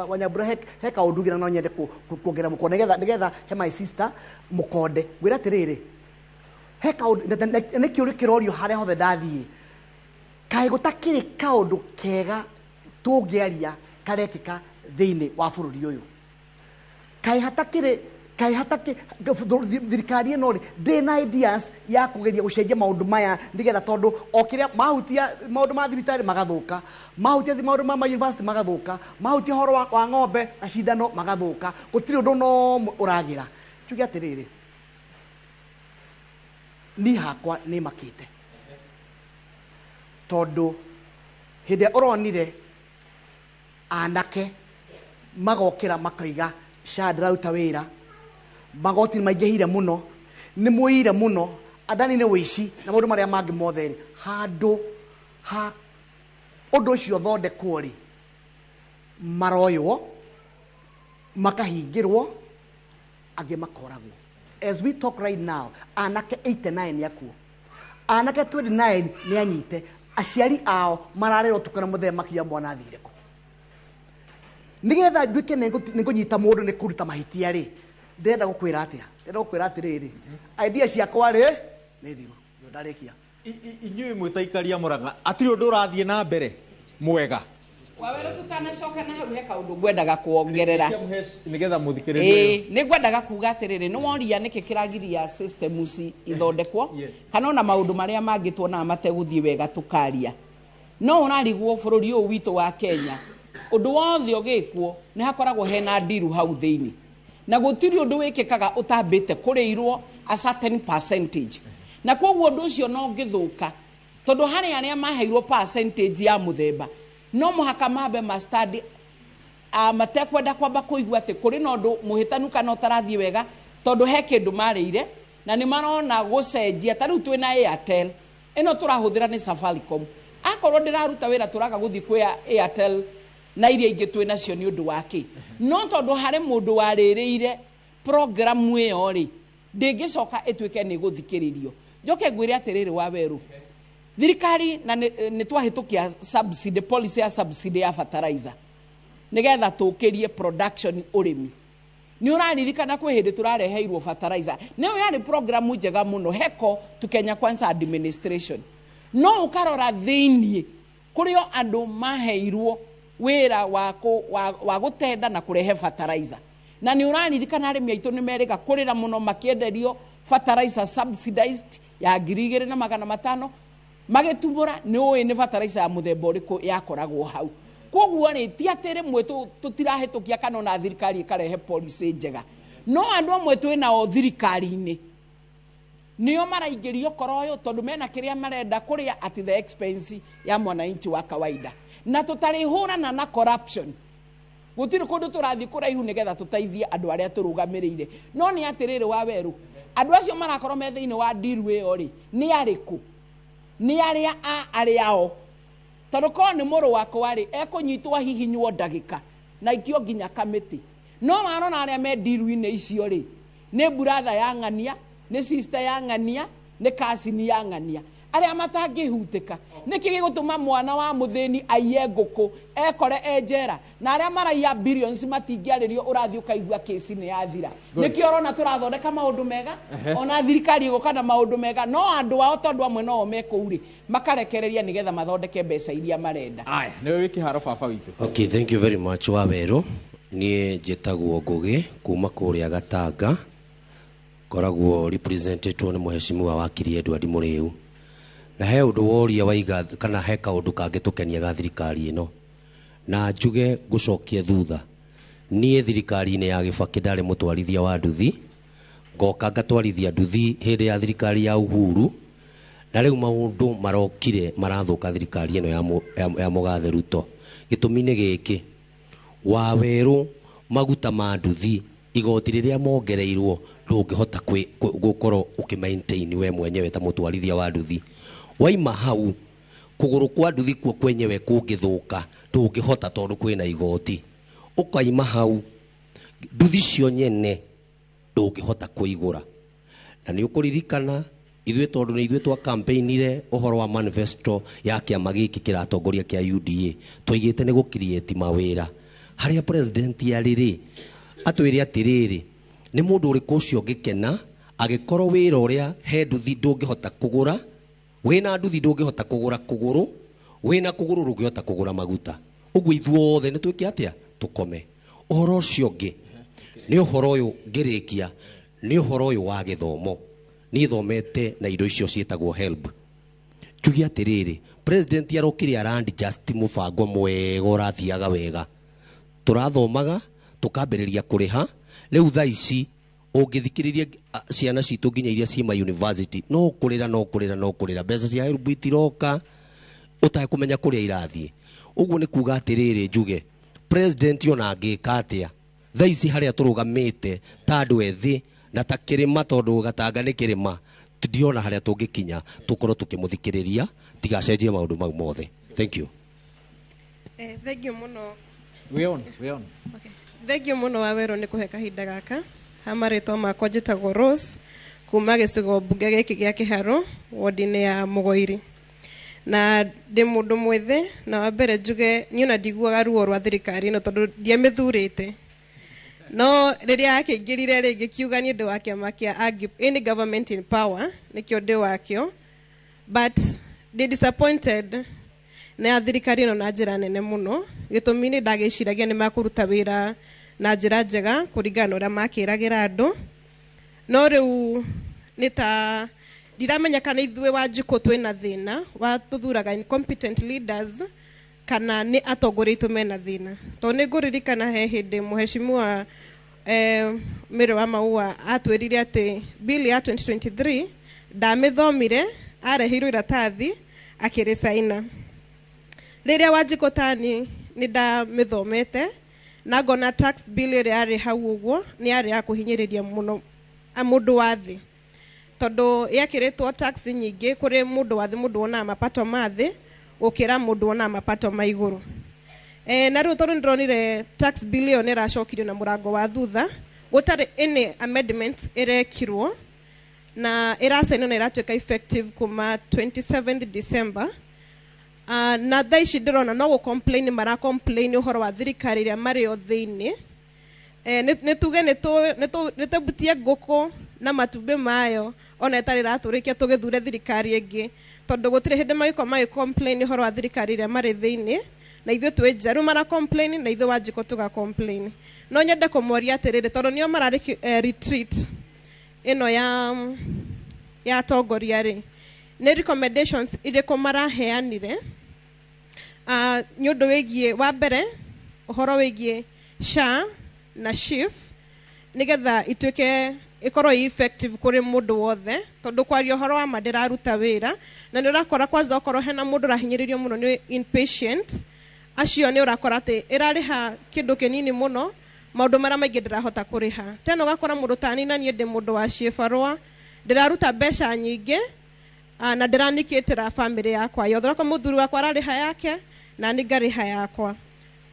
wa Nyambura, he kaũndũ ngĩra no nyende kuongerera mũkonde, nĩgetha he my sister mũkonde. Ngwĩra atĩrĩrĩ, he kaũndũ nĩ kĩũria kĩrorio harĩa hothe ndathiĩ, kaĩ gũtakĩrĩ kaũndũ kega tũngĩaria karekĩka thĩinĩ wa bũrũri ũyũ? Kaĩ hatakĩ thirikari ĩno rĩ, ndĩ na ideas ya kũgeria gũcenjia maũndũ maya, nĩgetha tondũ o kĩrĩa mahutia maũndũ ma thibitarĩ magathũka, mahutia maũndũ ma university magathũka, mahutia ũhoro wa ng'ombe na cindano magathũka, gũtirĩ ũndũ no ũmwe ũragĩra. Tuge atĩrĩrĩ, niĩ hakwa nĩ makĩte, tondũ hĩndĩ ĩrĩa ũronire anake magokĩra makoiga SHA ndĩraruta wĩra, magoti nĩ maingĩhire mũno, nĩ mũire mũno, andani nĩ wĩici na maũndũ marĩa mangĩ mothe rĩ, handũ ha ũndũ ũcio ũthondekwo rĩ, maroywo, makahingĩrwo, angĩ makoragwo. As we talk right now, anake 89 nĩ akuo, anake 29 nĩ anyite, aciari ao mararĩra ũtukũ na mũthenya makiuga mwana athire kũ. Nĩgetha nduĩke nĩ ngũnyita mũndũ nĩ kũruta mahĩtia rĩ, ndĩrenda gũkwĩra atĩa? Ndĩrenda gũkwĩra atĩrĩrĩ, idea ciakwa rĩ, nĩ thiru ndarĩkia. Inyuĩ mwĩtaikaria Mũrang'a, atirĩ ũndũ ũrathiĩ na mbere mwega? Wawero, tutanacoka na hau, he kaũndũ ngwendaga kuongerera. Nĩgetha mũthikĩrĩrie. Ĩĩ, nĩ ngwendaga kuga atĩrĩrĩ, nĩ woria nĩkĩ kĩragiria systems ithondekwo kana ona maũndũ marĩa mangĩ tuonaga mategũthiĩ wega tũkaria. No ũrarigwo bũrũri ũyũ witũ wa Kenya, ũndũ wothe ũgĩkwo nĩ hakoragwo hena ndiru hau thĩinĩ, na gũtirĩ ũndũ wĩkĩkaga ũtambĩte kũrĩirwo a certain percentage, na koguo ũndũ ũcio no ũngĩthũka, tondũ harĩ arĩa maheirwo percentage ya mũthemba, no mũhaka mambe ma study matekwenda kwamba kũigua atĩ kũrĩ na ũndũ mũhĩtanu kana ũtarathiĩ wega, tondũ he kĩndũ marĩire na nĩ marona gũcenjia. Ta rĩu twĩna Airtel ĩno tũrahũthĩra nĩ Safaricom, akorwo ndĩraruta wĩra tũraga gũthiĩ kwĩ Airtel na iria ingĩ twĩ nacio nĩ ũndũ wa kĩ? No tondũ harĩ mũndũ warĩrĩire programu ĩyo rĩ, ndĩngĩcoka ĩtuĩke nĩ gũthikĩrĩrio. Njoke ngwĩre atĩrĩrĩ, wa werũ, thirikari na nĩ twahĩtũkia subsidy policy ya subsidy ya fertilizer nĩgetha tũkĩrie production ũrĩmi. Nĩ ũraririkana kwĩ hĩndĩ tũrareheirwo fertilizer, nĩyo yarĩ programu njega mũno, heko to Kenya Kwanza administration, no ũkarora thĩiniĩ kũrĩ o andũ maheirwo wĩra wa gũtenda na kũrehe fertilizer. Na nĩ ũraririkana arĩmi aitũ nĩ merĩga kũrĩra mũno makĩenderio fertilizer subsidized ya 2500, magĩtumũra nĩ ũĩ nĩ fertilizer ya mũthemba ũrĩkũ yakoragwo hau. Koguo rĩ, ti atĩ rĩmwe tũtirahĩtũkia kana ona thirikari ĩkarehe policy njega, no andũ amwe twĩ nao thirikari-inĩ nĩo maraingĩrio koro ũyũ, tondũ mena kĩrĩa marenda kũrĩa at the expense ya mwananchi wa kawaida. Na tũtarĩhũrana na corruption, gũtirĩ kũndũ tũrathiĩ kũraihu nĩgetha tũteithie andũ arĩa tũrũgamĩrĩire. No nĩ atĩrĩrĩ, wa werũ, andũ acio marakorwo me thĩinĩ wa deal ĩyo rĩ, nĩ arĩkũ? Nĩ arĩa a arĩa o, tondũ korwo nĩ mũrũ wakwa rĩ, ekũnyitwo ahihinywo ndagĩka na ikio nginya kamĩtĩ. No warora arĩa me deal-inĩ icio rĩ, nĩ brother ya ng'ania, nĩ sister ya ng'ania, nĩ cousin ya ng'ania, arĩa matangĩhutĩka. Nĩkĩ gĩgũtũma mwana wa mũthĩni aiye ngũkũ ekore e njera, na arĩa maraiya billions matingĩarĩrio? Ũrathiĩ ũkaigua kĩci nĩ yathira. Nĩkĩo ũrona tũrathondeka maũndũ mega, ona thirikari ĩgũka na maũndũ mega, no andũ ao, tondũ amwe noo me kũu rĩ, makarekereria nĩgetha mathondeke mbeca iria marenda. Aya, nĩwe wĩ kĩharo, baba witũ. Okay, thank you very much, Wawerũ. Niĩ njĩtagwo Ngũgĩ kuma kũrĩa Gatanga, ngoragwo representetwo nĩ mũhecimiwa wakiri Edward Mũrĩu. Na he ũndũ woria waiga kana he kaũndũ kangĩtũkenia ga thirikari ĩno, na njuge ngũcokie thutha. Niĩ thirikari-inĩ ya Gĩbakĩ ndarĩ mũtwarithia wa nduthi, ngoka ngatwarithia nduthi hĩndĩ ya thirikari ya Uhuru, na rĩu maũndũ marokire marathũka thirikari ĩno ya mũgathe Ruto. Gĩtũmi nĩ gĩkĩ, Wawerũ, maguta ma nduthi, igoti rĩrĩa mongereirwo, ndũngĩhota gũkorwo ũkĩ-maintain we mwenyewe ta mũtwarithia wa nduthi. Waima hau, kũgũrũ kwa nduthi kuo kwenyewe kũngĩthũka, ndũngĩhota tondũ kwĩna igoti. Ũkaima hau, nduthi cio nyene ndũngĩhota kũigũra. Na nĩ ũkũririkana ithuĩ, tondũ nĩ ithuĩ twa campaignire ũhoro wa manifesto ya kĩama gĩkĩ kĩratongoria kĩa UDA, twaigĩte nĩ gũ-create mawĩra. Harĩa president arĩ rĩ, atwĩre atĩrĩrĩ, nĩ mũndũ ũrĩkũ ũcio ũngĩkena agĩkorwo wĩra ũrĩa he nduthi ndũngĩhota kũgũra, wĩna nduthi ndũngĩhota kũgũra kũgũrũ, wĩna kũgũrũ ndũngĩhota kũgũra maguta? Ũguo ithuothe nĩ twĩke atĩa? Tũkome. Ũhoro ũcio ũngĩ nĩ ũhoro ũyũ ngĩrĩkia, nĩ ũhoro ũyũ wa gĩthomo. Niĩ thomete na indo icio ciĩtagwo HELB. Njuge atĩrĩrĩ, president arokire arandi just mũbango mwega ũrathiaga wega, tũrathomaga tũkambĩrĩria kũrĩha. Rĩu thaa ici ũngĩthikĩrĩria ciana citũ nginya iria ciĩ ma university, no kũrĩra, no kũrĩra, no kũrĩra. Mbeca cia HELB itiroka, ũtekũmenya kũrĩa irathiĩ. Ũguo nĩ kuga atĩrĩrĩ, njuge president ona angĩka atĩa, thaa ici harĩa tũrũgamĩte ta andũ ethĩ na ta kĩrĩma, tondũ Gatanga nĩ kĩrĩma, ndiona harĩa tũngĩkinya tũkorwo tũkĩmũthikĩrĩria tigacenjie maũndũ mau mothe. Thank you. Thank you mũno. We on, we on. Okay. Thank you mũno, Wawerũ, nĩ kũhe kahinda gaka. Ha marĩtwa makwa njĩtagwo Rose kuma gĩcigo mbunge gĩkĩ gĩa Kĩharũ, wodi-inĩ ya Mũgoiri, na ndĩ mũndũ mwĩthĩ. Na wa mbere njuge niĩ ona ndiguaga ruo rwa thirikari ĩno tondũ ndiamĩthurĩte, no rĩrĩa yakĩingĩrire rĩ, ngĩkiuga niĩ ndĩ wa kĩama kĩa any government in power, nĩkĩo ndĩ wakĩo, but ndĩ disappointed na thirikari ĩno na njĩra nene mũno. Gĩtũmi nĩ ndagĩciragia nĩ makũruta wĩra na njĩra njega kũringana na ũrĩa makĩragĩra andũ, no rĩu nĩ ta ndiramenya kana ithuĩ Wanjikũ twĩna thĩna wa tũthuraga incompetent leaders kana nĩ atongoria aitũ mena thĩna, tondũ nĩ ngũririkana he hĩndĩ mũheshimiwa Mary wa Maua atwĩrire atĩ bill ya 2023 ndamĩthomire, areheirwo iratathi akĩrĩcaina. Rĩrĩa Wanjikũ tani nĩ ndamĩthomete na ngona tax bill ĩrĩa yarĩ hau ũguo nĩ yarĩ ya kũhinyĩrĩria mũno mũndũ wa thĩ, tondũ yekĩrĩtwo tax nyingĩ kũrĩ mũndũ wa thĩ, mũndũ wonaga mapato ma thĩ gũkĩra mũndũ wonaga mapato ma igũrũ. Na rĩu tondũ nĩndĩronire tax bill ĩyo nĩ ĩracokirio na mũrango wa thutha, gũtarĩ any amendment ĩrekirwo, na ĩracainwo na ĩratuĩka effective kuma 27 December. Na thaa ici ndĩrona no gũ complain mara complain ũhoro wa thirikari ĩrĩa marĩ o thĩinĩ. Nĩ tuge nĩ tũbutie ngũkũ na matumbĩ mayo ona ĩtarĩ ĩratũrĩkia tũgĩthure thirikari ĩngĩ, tondũ gũtirĩ hĩndĩ magĩkorwo magĩ complain ũhoro wa thirikari ĩrĩa marĩ thĩinĩ, na ithuĩ twĩ nja. Rĩu mara complain na ithuĩ Wanjikũ tũga complain. No nyende kũmoria atĩrĩrĩ, tondũ nĩo mararĩ retreat ĩno ya atongoria rĩ, nĩ recommendations irĩkũ maraheanire nĩ ũndũ wĩgiĩ wa mbere ũhoro wĩgiĩ SHA na SHIF, nĩgetha ituĩke ĩkorwo ĩ effective kũrĩ mũndũ wothe, tondũ kwaria ũhoro wa ma ndĩraruta wĩra, na nĩ ũrakora kwanza okorwo hena mũndũ ũrahinyĩrĩrio mũno nĩ inpatient acio, nĩ ũrakora atĩ ĩrarĩha kĩndũ kĩnini mũno, maũndũ marĩa maingĩ ndĩrahota kũrĩha. Tena ũgakora mũndũ tani, na niĩ ndĩ mũndũ wa ciĩbarũa, ndĩraruta mbeca nyingĩ na ndĩranikĩtĩra bamĩrĩ yakwa yothe. Ũrakora mũthuri wakwa ararĩha yake na niĩ ngarĩha yakwa.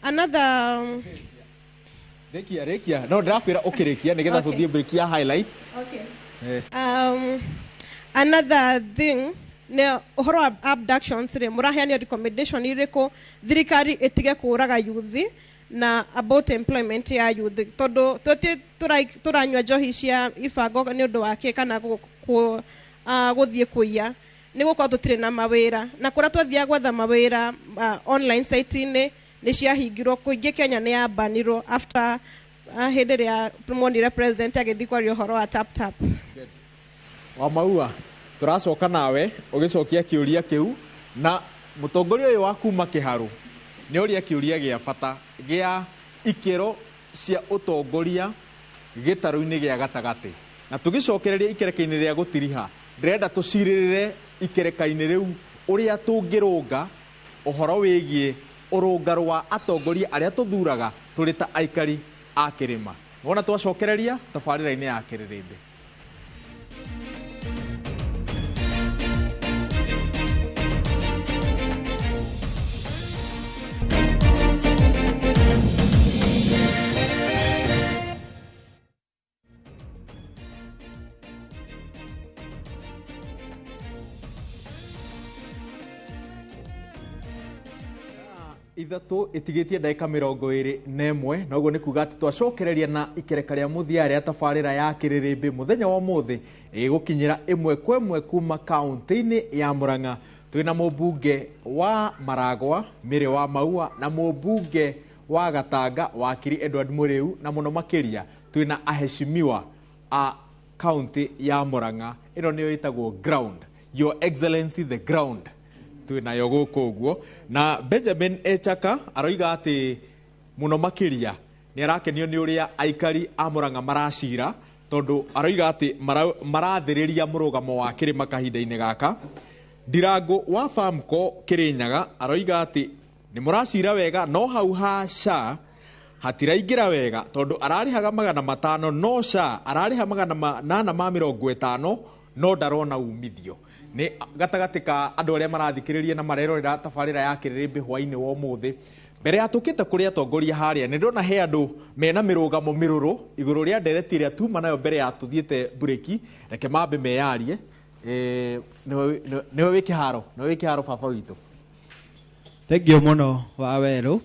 Another Rĩkia, rĩkia, no ndĩrakwĩra ũkĩrĩkia nĩgetha tũthiĩ break ya highlights. Okay. Another thing nĩ ũhoro wa abductions rĩ, mũraheania recommendation irĩkũ thirikari ĩtige kũraga youth, na about employment ya youth, tondũ tũti tũranyua njohi cia ibango nĩ ũndũ wa kĩ, kana gũthiĩ kũiya, nĩ gũkorwo tũtirĩ na mawĩra, na kũrĩa twathiaga gwetha mawĩra online site-inĩ nĩ ciahingirwo. Kũingĩ Kenya nĩ yambanirwo after hĩndĩ ĩrĩa monire president agĩthiĩ kwaria ũhoro wa tap tap. Wa Maua, tũracoka nawe ũgĩcokia kĩũria kĩu, na mũtongoria ũyũ wa kuma Kĩharũ nĩ oria kĩũria gĩa bata gĩa ikĩro cia ũtongoria gĩtarũ-inĩ gĩa gatagatĩ, na tũgĩcokereria ikereka-inĩ rĩa gũtiriha, ndĩrenda tũcirĩrĩre ikereka-inĩ rĩu ũrĩa tũngĩrũnga ũhoro wĩgiĩ ũrũngarũ wa atongoria arĩa tũthuraga tũrĩ ta aikari a kĩrĩma. Wona twacokereria tabarĩra-inĩ ya Kĩrĩrĩmbĩ. 3 ĩtigĩtie ndagĩka 21, na ũguo nĩ kuga atĩ twacokereria na ikereka rĩa mũthia rĩa tabarĩra ya Kĩrĩrĩmbĩ mũthenya wa ũmũthĩ ĩgũkinyĩra ĩmwe kwa ĩmwe kuma kaũntĩ-inĩ ya Murang'a. Twĩna mũmbunge wa Maragwa Mary wa Maua na mũmbunge wa Gatanga Wakiri Edward Mũrĩu, na mũno makĩria twĩna aheshimiwa a kaũntĩ ya Murang'a. Ĩno nĩyo ĩtagwo ground, Your Excellency the ground, twĩnayo gũkũ ũguo. Na Benjamin Echaka aroiga atĩ mũno makĩria nĩ arakenio nĩ ũrĩa aikari a Murang'a maracira, tondũ aroiga atĩ marathĩrĩria mũrũgamo wa kĩrĩma kahinda-inĩ gaka. Ndirango wa Famco Kĩrĩnyaga aroiga atĩ nĩ mũracira wega, no hau ha SHA hatiraingĩra wega, tondũ ararĩhaga 500, no SHA ararĩha 850, no ndarona umithio. Nĩ gatagatĩ ka andũ arĩa marathikĩrĩria na marerorera tabarĩra ya Kĩrĩrĩmbĩ hwainĩ wa ũmũthĩ. Mbere ya tũkĩte kũrĩ atongoria harĩa, nĩ ndĩrona he andũ mena mĩrũgamo mĩrũrũ igũrũ rĩa ndereti ĩrĩa tuma nayo mbere ya tũthiĩte mburĩki. Reke mambe meyarie. Nĩwe wĩ kĩharo, nĩwe wĩ kĩharo baba witũ. Thengiũ mũno wa Werũ.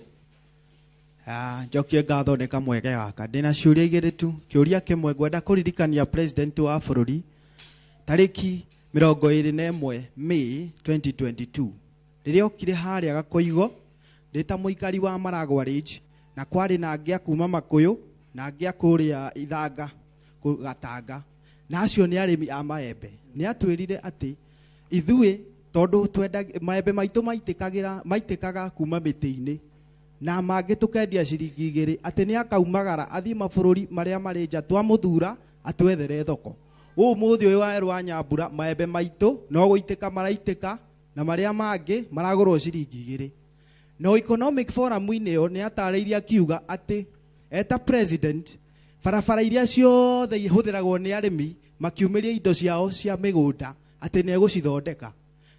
Njokie ngatho nĩ kamweke gaka. Ndĩna ciũria igĩrĩ tu. Kĩũria kĩmwe ngwenda kũririkania president wa bũrũri tarĩki 21 May 2022 rĩrĩa okire harĩa Gakoigo ndĩ ta mũikari wa Maragwa Ridge, na kwarĩ na angĩ a kuma Makũyũ na angĩ a kũrĩa Ithanga Gatanga, na acio nĩ arĩmi a maembe. Nĩ atwĩrire atĩ ithuĩ tondũ twenda maembe maitũ maitĩkaga kuma mĩtĩ-inĩ, Na mangĩ tũkendia ciringi 2 atĩ nĩ akaumagara athiĩ mabũrũri marĩa marĩ nja twamũthura atwethere thoko. Ũmũthĩ ũyũ Wawerũ wa Nyambura maembe maitũ no gũitĩka maraitĩka na marĩa mangĩ maragũrwo ciringi 2. No economic forum-inĩ ĩyo nĩ atarĩirie akiuga atĩ eta president barabara iria ciothe ihũthĩragwo nĩ arĩmi makiumĩria indo ciao cia mĩgũnda atĩ nĩ egũcithondeka.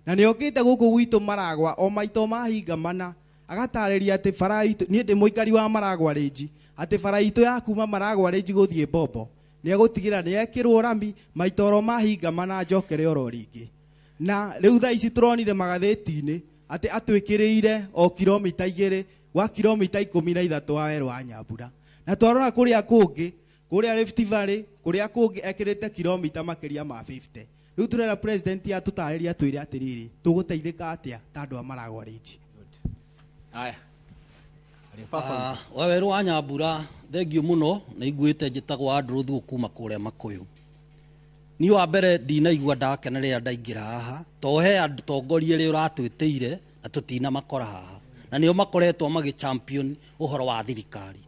Na nĩ okĩte gũkũ gwitũ Maragwa o maito mahinga mana agatarĩria atĩ bara itũ, niĩ ndĩ mũikari wa Maragwa Range, atĩ bara itũ ya kuma Maragwa Range gũthiĩ Bombo nĩ egũtigĩra nĩ ekĩrwo rami maitoro mahinga mana njokere oro rĩngĩ. Na rĩu thaa ici tũronire magathĩti-inĩ atĩ atwĩkĩrĩire o kilomita 2 gwa kilomita 13 Wawerũ wa Nyambura. Na twarora kũrĩa kũngĩ, kũrĩa Rift Valley, kũrĩa kũngĩ ekĩrĩte kilomita makĩria ma 50. Rĩu tũrera president atũtarĩrie atwĩre atĩrĩrĩ, tũgũteithĩka atĩa ta andũ a Maragwa Range? Aya. Wawerũ wa Nyambura, thengio mũno nĩ iguĩte njĩtagwo Andrew Thuo kuma kũrĩa Makũyũ. Niĩ wa mbere ndinaigua ndakena rĩrĩa ndaingĩra haha, to he atongoria arĩa ũratwĩtĩire na tũtina makora haha, na nĩo makoretwo magĩ champion ũhoro wa thirikari.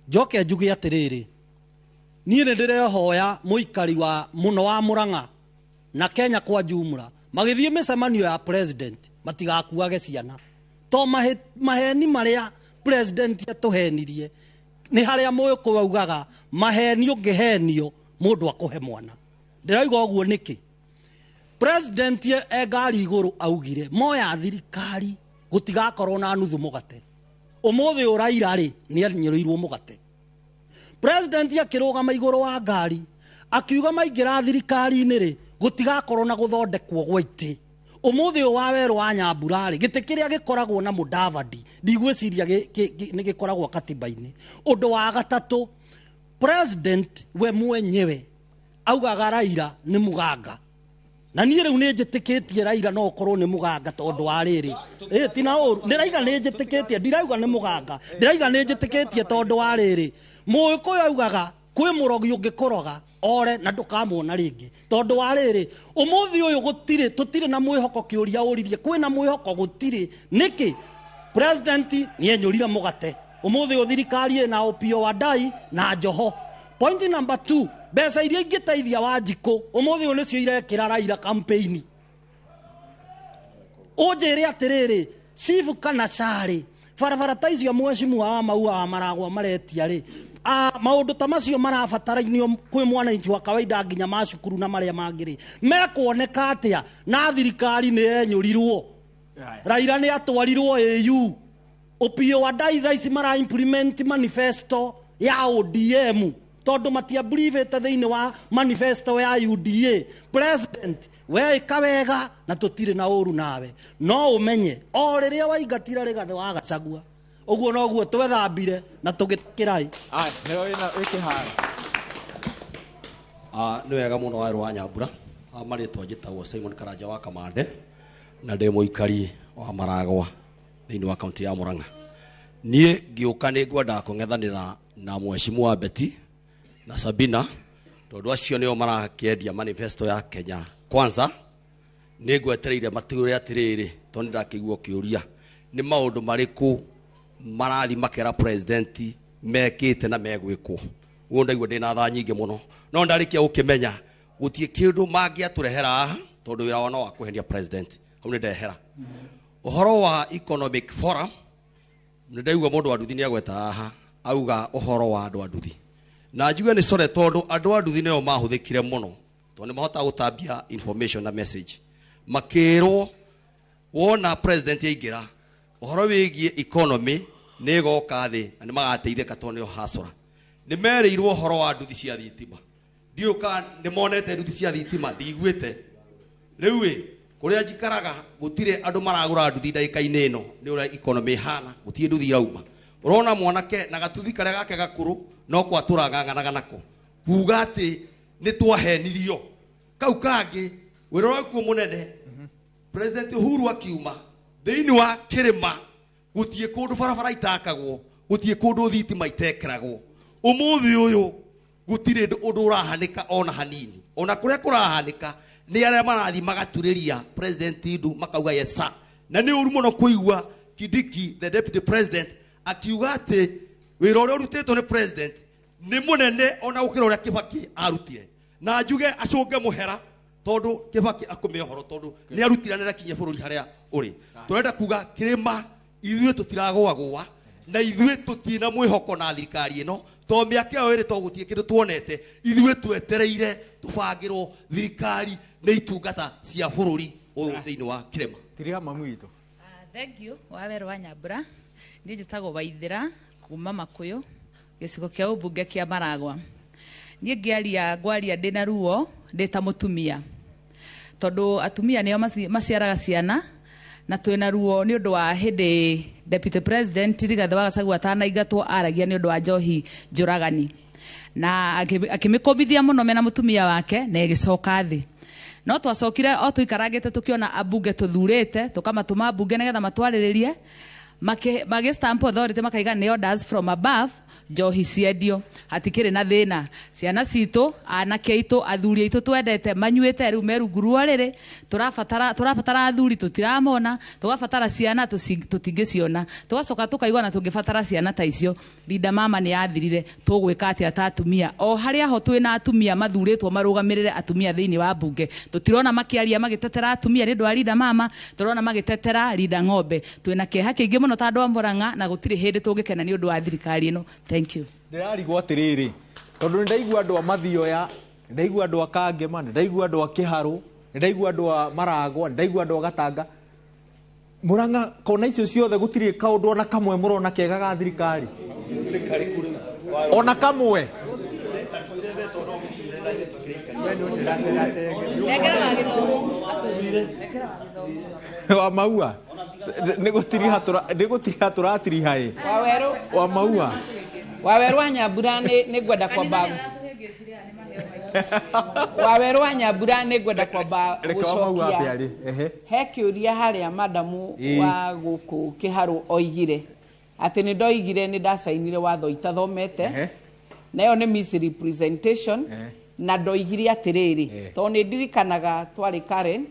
Njoke njuge atĩrĩrĩ, niĩ nĩ ndĩrehoya mũikari wa mũno wa Murang'a na Kenya kwa jumla magĩthiĩ mĩcemanio ya president matigakuage ciana, to maheni marĩa president atũhenirie nĩ harĩa mũgĩkũyũ augaga maheni ũngĩhenio mũndũ akũhe mwana. Ndĩrauga ũguo nĩkĩ? President e ngari igũrũ augire moya thirikari gũtigakorwo na nuthu mũgate. Ũmũthĩ ũraira rĩ nĩ anyũrĩirwo mũgate. President akĩrũgama igũrũ wa ngari akiuga maingĩra thirikari-inĩ rĩ gũtigakorwo na gũthondekwo gwa itĩ. Ũmũthĩ ũyũ Wawerũ wa Nyambura rĩ gĩtĩ kĩrĩa gĩkoragwo na Mudavadi ndigwĩciria nĩ gĩkoragwo katiba-inĩ. Ũndũ wa gatatũ, president we mwenyewe augaga Raila nĩ mũganga. Na niĩ rĩu nĩ njĩtĩkĩtie Raila no ũkorwo nĩ mũganga tondũ wa rĩrĩ. Tina ũru, ndĩraiga nĩ njĩtĩkĩtie, ndirauga nĩ mũganga. Ndĩraiga nĩ njĩtĩkĩtie tondũ wa rĩrĩ. Mũgĩkũyũ augaga kwĩ mũrogi ũngĩkũroga ore na ndũkamuona rĩngĩ. Tondũ wa rĩrĩ, ũmũthĩ ũyũ gũtirĩ, tũtirĩ na mwĩhoko kĩũria ũririe, kwĩna mwĩhoko gũtirĩ. Nĩkĩ? President nĩenyũrire mũgate. Ũmũthĩ ũyũ thirikari ĩna Opiyo Wandayi na Joho. Point number 2, mbeca iria ingĩteithia Wanjikũ ũmũthĩ ũyũ nĩcio irekĩra Raila campaign. Ũnjĩre atĩrĩrĩ, chief kana carĩ, barabara ta icio mheshimiwa wa Maua wa Maragwa maretia rĩ, maũndũ ta macio marabatarairio kwĩ mwananchi wa kawaida nginya ma cukuru na marĩa mangĩ rĩ, mekuoneka atĩa na thirikari nĩ yenyũrirwo? Raila nĩ atwarirwo AU. Opiyo Wandayi thaa ici mara implement manifesto ya ODM tondũ matiabrivĩte thĩinĩ wa manifesto ya UDA. President, we ĩka wega na tũtirĩ na ũru nawe, no ũmenye o rĩrĩa waingatire Rigathĩ wa Gachagua ũguo noguo twethambire na tũgĩkĩrai. Aya, nĩwe wĩna wĩkĩhara. Nĩ wega mũno Wawerũ wa Nyambura. Marĩtwa njĩtagwo Simon Karanja wa Kamande na ndĩ mũikari wa Maragwa thĩinĩ wa kaunti ya Murang'a. Niĩ ngĩũka nĩ ngwendaga kũng'ethanĩra na mheshimiwa Betty na Sabina tondũ acio nĩo marakĩendia manifesto ya Kenya Kwanza. Nĩ ngwetereire matwĩre atĩrĩrĩ, tondũ nĩ ndakĩigua ũkĩũria nĩ maũndũ marĩkũ marathi makera president mekĩte na megwĩkwo. Ũguo ndaigua ndĩna thaa nyingĩ mũno, no ndarĩkia gũkĩmenya gũtirĩ kĩndũ mangĩatũrehera haha tondũ wĩra wao no wa kũhenia president. Hau nĩ ndehera. Ũhoro wa economic forum nĩ ndaigua mũndũ wa nduthi nĩ agweta haha auga ũhoro wa andũ a nduthi, na njuge nĩ core tondũ andũ a nduthi nĩo mahũthĩkire mũno tondũ nĩ mahotaga gũtambia information na message. Makĩrwo wona president aingĩra ũhoro wĩgiĩ economy nĩ ĩgoka thĩ na nĩ magateithĩka tondũ nĩo hasora. Nĩ merĩirwo ũhoro wa nduthi cia thitima, ndiũĩ kana nĩ monete nduthi cia thitima, ndiguĩte. Rĩu ĩ kũrĩa njikaraga gũtirĩ andũ maragũra nduthi ndagĩka-inĩ ĩno nĩ ũrĩa economy ĩhana, gũtirĩ nduthi irauma. Ũrona mwanake na gatuthi karĩa gake gakũrũ no kwatũra ng'ang'anaga nako kuga atĩ nĩ twahenirio. Kau kangĩ wĩra ũrĩa kuo mũnene President Uhuru akiuma thĩinĩ wa kĩrĩma gũtirĩ kũndũ barabara itakagwo, gũtirĩ kũndũ thitima itekeragwo. Ũmũthĩ ũyũ gũtirĩ ũndũ ũrahanĩka ona hanini. Ona kũrĩa kũrahanĩka nĩ arĩa marathiĩ magaturĩria President Ndu makauga yes sir. Na nĩ ũru mũno kũigua Kindiki the deputy president Akiuga atĩ wĩra ũrĩa ũrutĩtwo nĩ president nĩ mũnene ona gũkĩra ũrĩa Kibaki arutire. Na njuge acũnge mũhera tondũ Kibaki akũme ũhoro tondũ nĩ arutire na nĩakinyia bũrũri harĩa ũrĩ. Tũrenda kuga kĩrĩma ithuĩ tũtiragũagũa na ithuĩ tũtirĩ na mwĩhoko na thirikari ĩno to mĩaka ĩyo ĩrĩ to gũtirĩ kĩndũ tuonete. Ithuĩ twetereire tũbangĩrwo thirikari nĩ itungata cia bũrũri ũyũ thĩinĩ wa kĩrĩma. Tiriha mamu witũ. Thank you Wawerũ wa Nyambura. Niĩ njĩtagwo Waithĩra kuma Makũyũ, gĩcigo kĩa ũmbunge kĩa Maragwa. Niĩ ngĩaria ngwaria ndĩna ruo ndĩ ta mũtumia, tondũ atumia nĩo maciaraga ciana, na twĩna ruo nĩ ũndũ wa hĩndĩ Deputy President Rigathĩ wa Gachagua atanaingatwo aragia nĩ ũndũ wa njohi njũragani, na akĩmĩkũmithia mũno mena mũtumia wake na ĩgĩcoka thĩ. No twacokire o tũikarangĩte tũkĩona ambunge tũthurĩte tũkamatũma mbunge nĩgetha matwarĩrĩrie, magĩ stamp authority makaiga nĩ orders from above njohi ciendio, hatikĩrĩ na thĩna. Ciana citũ, anake aitũ, athuri aitũ twendete manyuĩte rĩu me rungu rwa rĩrĩ, tũrabatara athuri tũtiramona, tũgabatara ciana tũtingĩciona, tũgacoka tũkaigua na tũngĩbatara ciana ta icio. Linda Mama nĩ yathirire, tũgwĩka atĩa ta atumia? O harĩa ho twĩna atumia mathurĩtwo marũgamĩrĩre atumia thĩinĩ wa mbunge, tũtirona makĩaria magĩtetera atumia nĩ ũndũ wa Linda Mama, tũrona magĩtetera Linda Ng'ombe. Twĩna kĩeha kĩingĩ mũno ta andũ a Murang'a na gũtirĩ hĩndĩ tũngĩkena nĩ ũndũ wa thirikari ĩno. Thank you. Ndĩrarigwo atĩrĩrĩ, tondũ nĩ ndaigua andũ a Mathioya, nĩ ndaigua andũ a Kangema, nĩ ndaigua andũ a Kĩharũ, nĩ ndaigua andũ a Maragwa, nĩ ndaigua andũ a Gatanga. Murang'a kona icio ciothe gũtirĩ kaũndũ ona kamwe mũrona kega ga thirikari, ona kamwe. Wa Maua nĩ gũtiriha tũratiriha ĩ. Wa Maua. Wawerũ wa Nyambura nĩ ngwenda kwamba Wawerũ wa Nyambura nĩ ngwenda kwamba gũcokia. He kĩũria harĩa madamu wa gũkũ Kĩharũ oigire atĩ nĩ ndoigire nĩ ndacainire watho itathomete, na ĩyo nĩ misrepresentation, na ndoigire atĩrĩrĩ tondũ nĩ ndirikanaga twarĩ Karen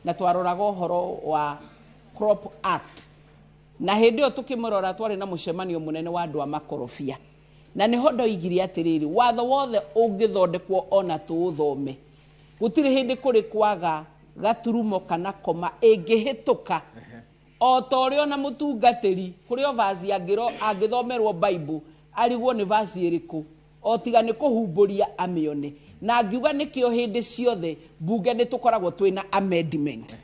na twaroraga ũhoro wa Crop Act, na hĩndĩ ĩyo tũkĩmũrora twarĩ na mũcemanio mũnene wa andũ a makorobia, na nĩho ndoigire atĩrĩrĩ watho wothe ũngĩthondekwo ona tũũthome gũtirĩ hĩndĩ kũrĩ kwaga gaturumo kana koma ĩngĩhĩtũka o ta ũrĩa ona mũtungatĩri kũrĩ o vaci angĩthomerwo Bible arigwo nĩ vaci ĩrĩkũ o tiga nĩ kũhumbũria amĩone. Na ngiuga nĩkĩo hĩndĩ ciothe mbunge nĩ tũkoragwo twĩna amendment.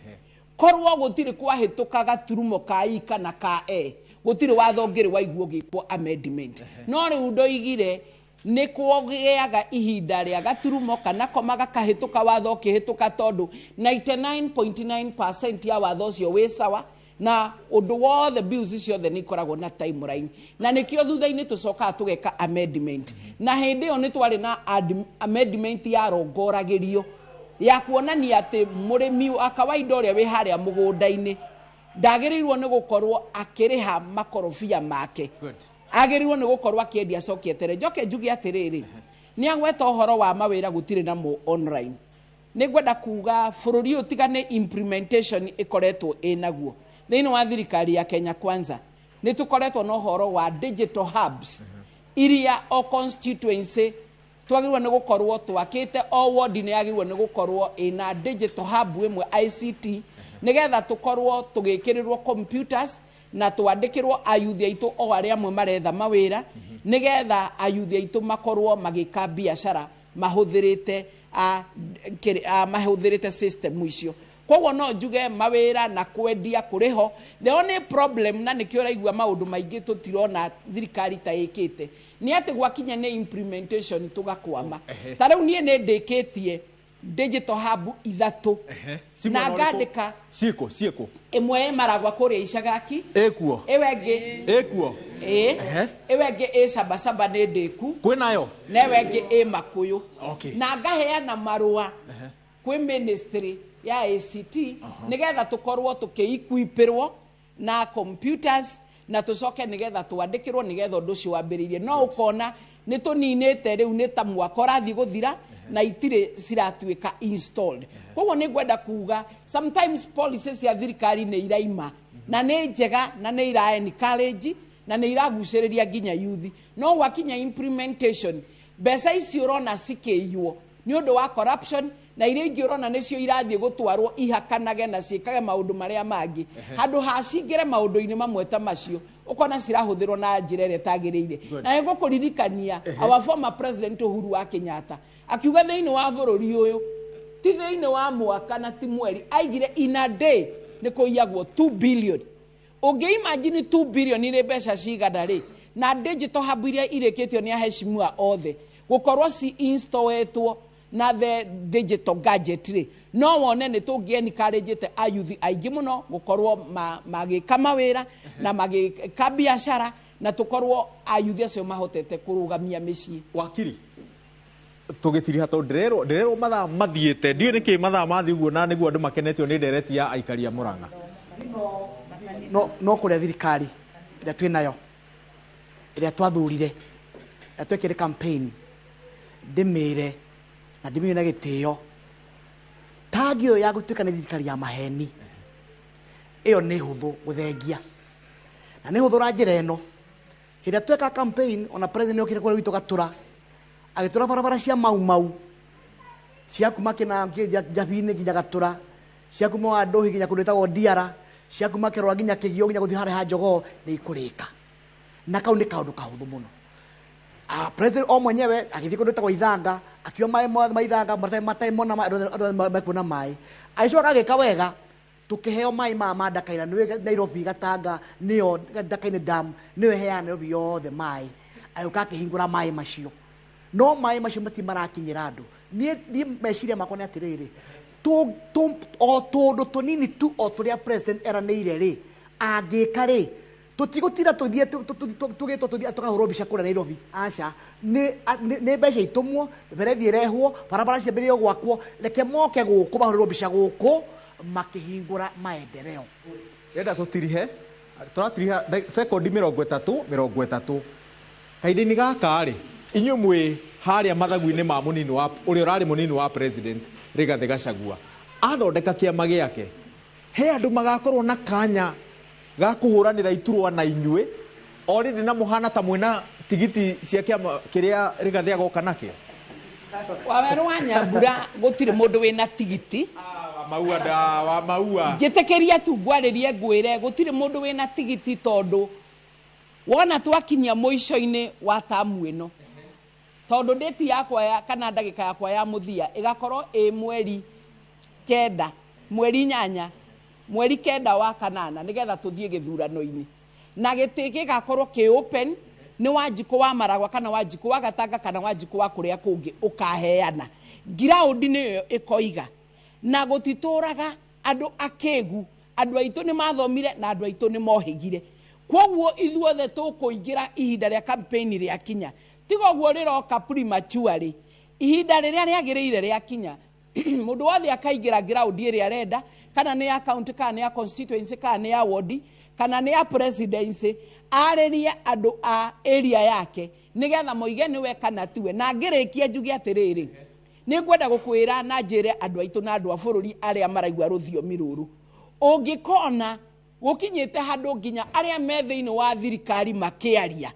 Korwo gũtirĩ kwahĩtũka gaturumo ka I kana ka E, gũtirĩ watho ũngĩrĩ waiguo ũgĩkwo amendment. No rĩu ndoigire nĩ kwagĩaga ihinda rĩa gaturumo kana koma gakahĩtũka watho ũkĩhĩtũka, tondũ 99.9% ya watho ũcio wĩ sawa, na ũndũ wothe bills ciothe nĩ ikoragwo na timeline, na nĩkĩo thutha-inĩ tũcokaga tũgeka amendment. Na hĩndĩ ĩyo nĩ twarĩ na amendment yarongoragĩrio ya kuonania atĩ mũrĩmi wa kawaida ũrĩa wĩ harĩa mũgũnda-inĩ ndagĩrĩirwo nĩ gũkorwo akĩrĩha makorobia make, agĩrĩirwo nĩ gũkorwo akĩendia acokie etere. Njoke njuge atĩrĩrĩ, nĩ agweta ũhoro wa mawĩra gũtirĩ namo online. Nĩ ngwenda kuga bũrũri ũyũ tiga nĩ implementation ĩkoretwo ĩnaguo thĩinĩ wa thirikari ya Kenya Kwanza, nĩ tũkoretwo na ũhoro wa digital hubs iria o constituency twagĩrĩirwo nĩ gũkorwo twakĩte, o ward nĩ yagĩrĩirwo nĩ gũkorwo ĩna digital hub ĩmwe ICT, nĩgetha tũkorwo tũgĩkĩrĩrwo computers na twandĩkĩrwo ayuthi aitũ o arĩa amwe maretha mawĩra, nĩgetha ayuthi aitũ makorwo magĩka biacara mahũthĩrĩte mahũthĩrĩte system icio. Koguo no njuge mawĩra na kwendia kũrĩ ho. The only problem, na nĩkĩo ũraigua maũndũ maingĩ tũtirona thirikari ta ĩkĩte, nĩ atĩ gwakinya nĩ implementation tũgakwama. Ta rĩu niĩ nĩ ndĩkĩtie digital hub ithatũ na ngandĩka ciĩko ciĩko ĩmwe ĩ Maragwa kũrĩa Icagaki, ĩkuo ĩyo ĩngĩ ĩkuo ĩĩ, ĩyo ĩngĩ ĩ Sabasaba nĩ ndĩku kwĩnayo, na ĩyo ĩngĩ ĩ Makũyũ. Okay. Na ngaheana marũa kwĩ ministry ya ACT nĩgetha tũkorwo tũkĩequipĩrwo na computers na tũcoke nĩgetha twandĩkĩrwo nĩgetha ũndũ ũcio wambĩrĩirie. No ũkona nĩ tũninĩte rĩu nĩ ta mwaka ũrathiĩ gũthira na itirĩ ciratuĩka installed. Koguo nĩ ngwenda kuga sometimes policies cia thirikari nĩ iraima na nĩ njega na nĩ ira encourage, Na nĩ iragucĩrĩria nginya youth. No gwakinya implementation, mbeca ici ũrona cikĩiywo nĩ ũndũ wa corruption, na iria ingĩ ũrona nĩcio irathiĩ gũtwarwo ihakanage na ciĩkage maũndũ marĩa mangĩ. Handũ ha cingĩre maũndũ-inĩ mamwe ta macio, ũkona cirahũthĩrwo na njĩra ĩrĩa ĩtagĩrĩire. Na nĩngũkũririkania our former president Uhuru wa Kenyatta akiuga thĩinĩ wa bũrũri ũyũ, ti thĩinĩ wa mwaka na ti mweri, aigire in a day nĩ kũiyagwo 2 billion. Ũngĩ imagine 2 billion irĩ mbeca cigana rĩ? Na digital hub iria irĩkĩtio nĩ aheshimiwa othe gũkorwo ci installĩtwo na the digital gadget rĩ, no wone nĩ tũngĩ encourage ayuthi aingĩ mũno gũkorwo magĩka mawĩra na magĩka biacara, na tũkorwo ayuthi acio mahotete kũrũgamia mĩciĩ. Wakiri, tũgĩtiriha tondũ ndĩrerwo mathaa mathiĩte, ndiũĩ nĩkĩ mathaa mathiĩ ũguo, na nĩguo andũ makenetio nĩ ndereti ya aikari a Murang'a. No kũrĩa thirikari ĩrĩa twĩ nayo, ĩrĩa twathurire, ĩrĩa twekire campaign, ndĩmĩre na ndĩmĩre na gĩtĩo, tagi ĩyo ya gũtuĩka nĩ thirikari ya maheni ĩyo nĩ hũthũ gũthengia, na nĩ hũthũ na njĩra ĩno. Hĩndĩ ĩrĩa tweka campaign, ona president nĩokire kũrĩa gwitũ Gatũra, agĩtũra barabara cia Mau Mau, cia kuma kĩna Njabinĩ nginya Gatũra, cia kuma Wanduhi nginya kũndũ gwĩtagwo Ndiara, cia kuma Kĩrora nginya Kĩgio nginya gũthiĩ harĩa ha Jogoo, nĩ ikũrĩka. Na kau nĩ kaũndũ kahũthũ mũno. President o mwenyewe agĩthiĩ kũndũ gwĩtagwo Ithanga, akiuga maĩ mothe ma Ithanga matarĩ mona maĩ, andũ othe mekuona maĩ. Agĩcoka agĩka wega, tũkĩheo maĩ maya ma Ndakaina, nĩwe Nairobi Gatanga, nĩyo Ndakaine Dam, nĩyo ĩheaga Nairobi yothe maĩ. Agĩũka akĩhingũra maĩ macio. No maĩ macio mati marakinyĩra andũ. Niĩ meciria makwa nĩ atĩrĩrĩ, o tũndũ tũnini tu o tũrĩa president eranĩire rĩ, angĩka rĩ, tũtigũtinda tũthiĩ tũgĩtwo tũthiĩ tũkahũrwo mbica kũrĩa Nairobi. Aca, nĩ mbeca itũmwo, mĩberethi ĩrehwo, barabara ciambĩrĩrio gwakwo, reke moke gũkũ mahũrĩrwo mbica gũkũ makĩhingũra maendeleo. Ndĩrenda tũtirihe, tũratiriha sekondi 30 30. Kahinda-inĩ gaka rĩ, inyuĩ mwĩ harĩa mathagu-inĩ ma mũnini wa ũrĩa ũrarĩ mũnini wa president Rigathĩ Gachagua, athondeka kĩama gĩake, he andũ magakorwo na kanya ga kũhũranĩra iturwa na inyuĩ already, na mũhana ta mwĩna tigiti cia kĩama kĩrĩa Rigathĩ agoka nakĩo. Wawerũ wa Nyambura, gũtirĩ mũndũ wĩna tigiti. Wa maua da wa maua. Njĩtĩkĩria tu ngwarĩrie ngwĩre gũtirĩ mũndũ wĩna tigiti, tondũ wona twakinyia mũico-inĩ wa tamu ĩno, tondũ date yakwa ya kana ndagĩka yakwa ya mũthia ĩgakorwo ĩ mweri 9, mweri 8, mweri 9 wa kanana, nĩgetha tũthiĩ gĩthurano-inĩ, na gĩtĩ gĩgakorwo kĩ open. Nĩ Wanjikũ wa Maragwa kana Wanjikũ wa Gatanga kana Wanjikũ wa kũrĩa kũngĩ ũkaheana ngiraũndi, nĩyo ĩkoiga. Na gũtitũraga andũ akĩgu, andũ aitũ nĩ mathomire na andũ aitũ nĩ mohĩgire, koguo ithuothe tũkũingĩra ihinda rĩa campaign rĩakinya. Tiga ũguo rĩroka prematurely, ihinda rĩrĩa rĩagĩrĩire rĩakinya, mũndũ wothe akaingĩra ground ĩrĩa arenda, kana nĩ ya county, kana nĩ ya constituency, kana nĩ ya ward, kana nĩ ya presidency, arĩrie andũ a area yake nĩgetha moige nĩwe kana tiwe. Na ngĩrĩkia njuge atĩrĩrĩ, nĩ ngwenda gũkwĩra na njĩre andũ aitũ na andũ a bũrũri arĩa maraigua rũthiomi rũrũ, ũngĩkona gũkinyĩte handũ nginya arĩa me thĩinĩ wa thirikari makĩaria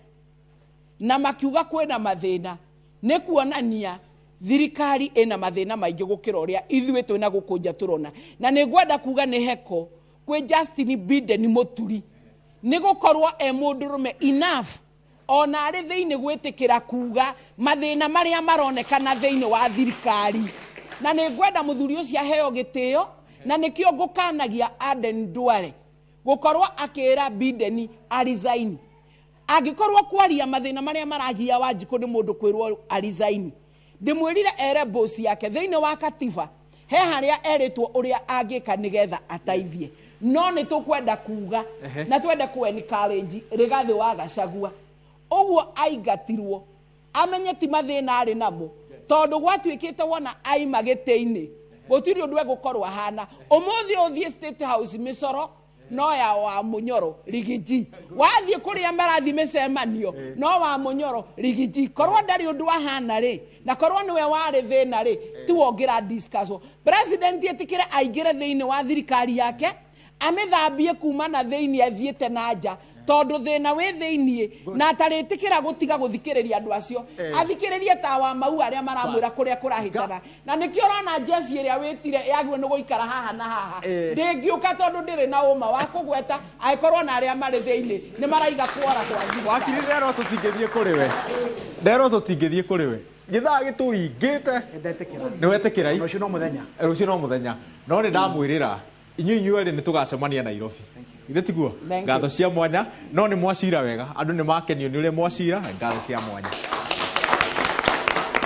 na makiuga kwĩna mathĩna, nĩ kuonania thirikari ĩna mathĩna maingĩ gũkĩra ũrĩa ithuĩ twĩna gũkũ nja tũrona. Na nĩ ngwenda kuga nĩ heko kwĩ Justin Biden Mũturi nĩ gũkorwo e mũndũrũme enough ona arĩ thĩinĩ gwĩtĩkĩra kuga mathĩna marĩa maronekana thĩinĩ wa thirikari. Na nĩ ngwenda mũthuri ũcio aheo gĩtĩo, na nĩkĩo ngũkanagia Aden Duale gũkorwo akĩra Biden aresign. Angĩkorwo kwaria mathĩna marĩa maragia Wanjikũ nĩ mũndũ kwĩrwo aresign, ndĩmwĩrire ere boss yake thĩinĩ wa katiba he harĩa erĩtwo ũrĩa angĩka nĩgetha ateithie. No nĩ tũkwenda kuga na twende ku encourage Rigathĩ wa Gachagua ũguo aingatirwo amenye ti mathĩna arĩ namo, tondũ gwatuĩkĩte wona aima gĩtĩ-inĩ gũtirĩ ũndũ egũkorwo ahana. Ũmũthĩ ũthiĩ State House, mĩcoro no ya wa Mũnyoro Rigiji, wathiĩ kũrĩa marathiĩ mĩcemanio no wa Mũnyoro Rigiji. Korwo ndarĩ ũndũ ahana rĩ, na korwo nĩwe warĩ thĩna rĩ, tiwe ũngĩra discuss. President ĩtĩkĩre aingĩre thĩinĩ wa thirikari yake, amĩthambie kuma na thĩinĩ athiĩte na nja, Tondũ thĩna wĩ thĩiniĩ na atarĩtĩkĩra gũtiga gũthikĩrĩria andũ acio, athikĩrĩrie ta wa mau arĩa maramwĩra kũrĩa kũrahĩtana, na nĩkĩo ũrona njeci ĩrĩa wĩtire yagĩrĩirwo nĩ gũikara haha na haha ndĩngĩũka tondũ ndĩrĩ na ũma wa kũgweta angĩkorwo na arĩa marĩ thĩiniĩ nĩ maraiga kuora kwa thirikari. Wakiri, nderwo tũtingĩthiĩ kũrĩ we, nderwo tũtingĩthiĩ kũrĩ we, gĩthaa gĩtũringĩte. Nĩ wetĩkĩra i? Rũciũ no mũthenya. Rũciũ no mũthenya, no nĩ ndamwĩrĩra inyuĩ inyuerĩ nĩ tũgacemania Nairobi, githĩ tiguo? Thank you. Ngatho cia mwanya, no nĩ mwacira wega, andũ nĩ makenio nĩ ũrĩa mwacira. Ngatho cia mwanya,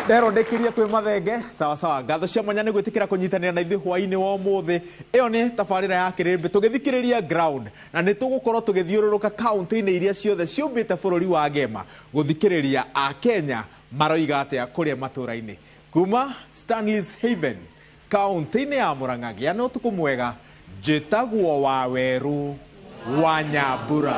nderwo ndĩkĩrie kwĩ mathenge. Sawa sawa, ngatho cia mwanya nĩ gwĩtĩkĩra kũnyitanĩra na ithuĩ hwaĩ-inĩ wa ũmũthĩ. Ĩyo nĩ tabarĩra ya Kĩrĩmbĩ tũgĩthikĩrĩria ground, na nĩ tũgũkorwo tũgĩthiũrũrũka kaũntĩ-inĩ iria ciothe ciũmbĩte bũrũri wa Gema gũthikĩrĩria Akenya maroiga atĩa kũrĩa matũũra-inĩ. Kuma Stanley's Haven, kaũntĩ-inĩ ya Mũrang'a, gĩa na ũtukũ mwega. Njĩtagwo Wawerũ wa Nyambura.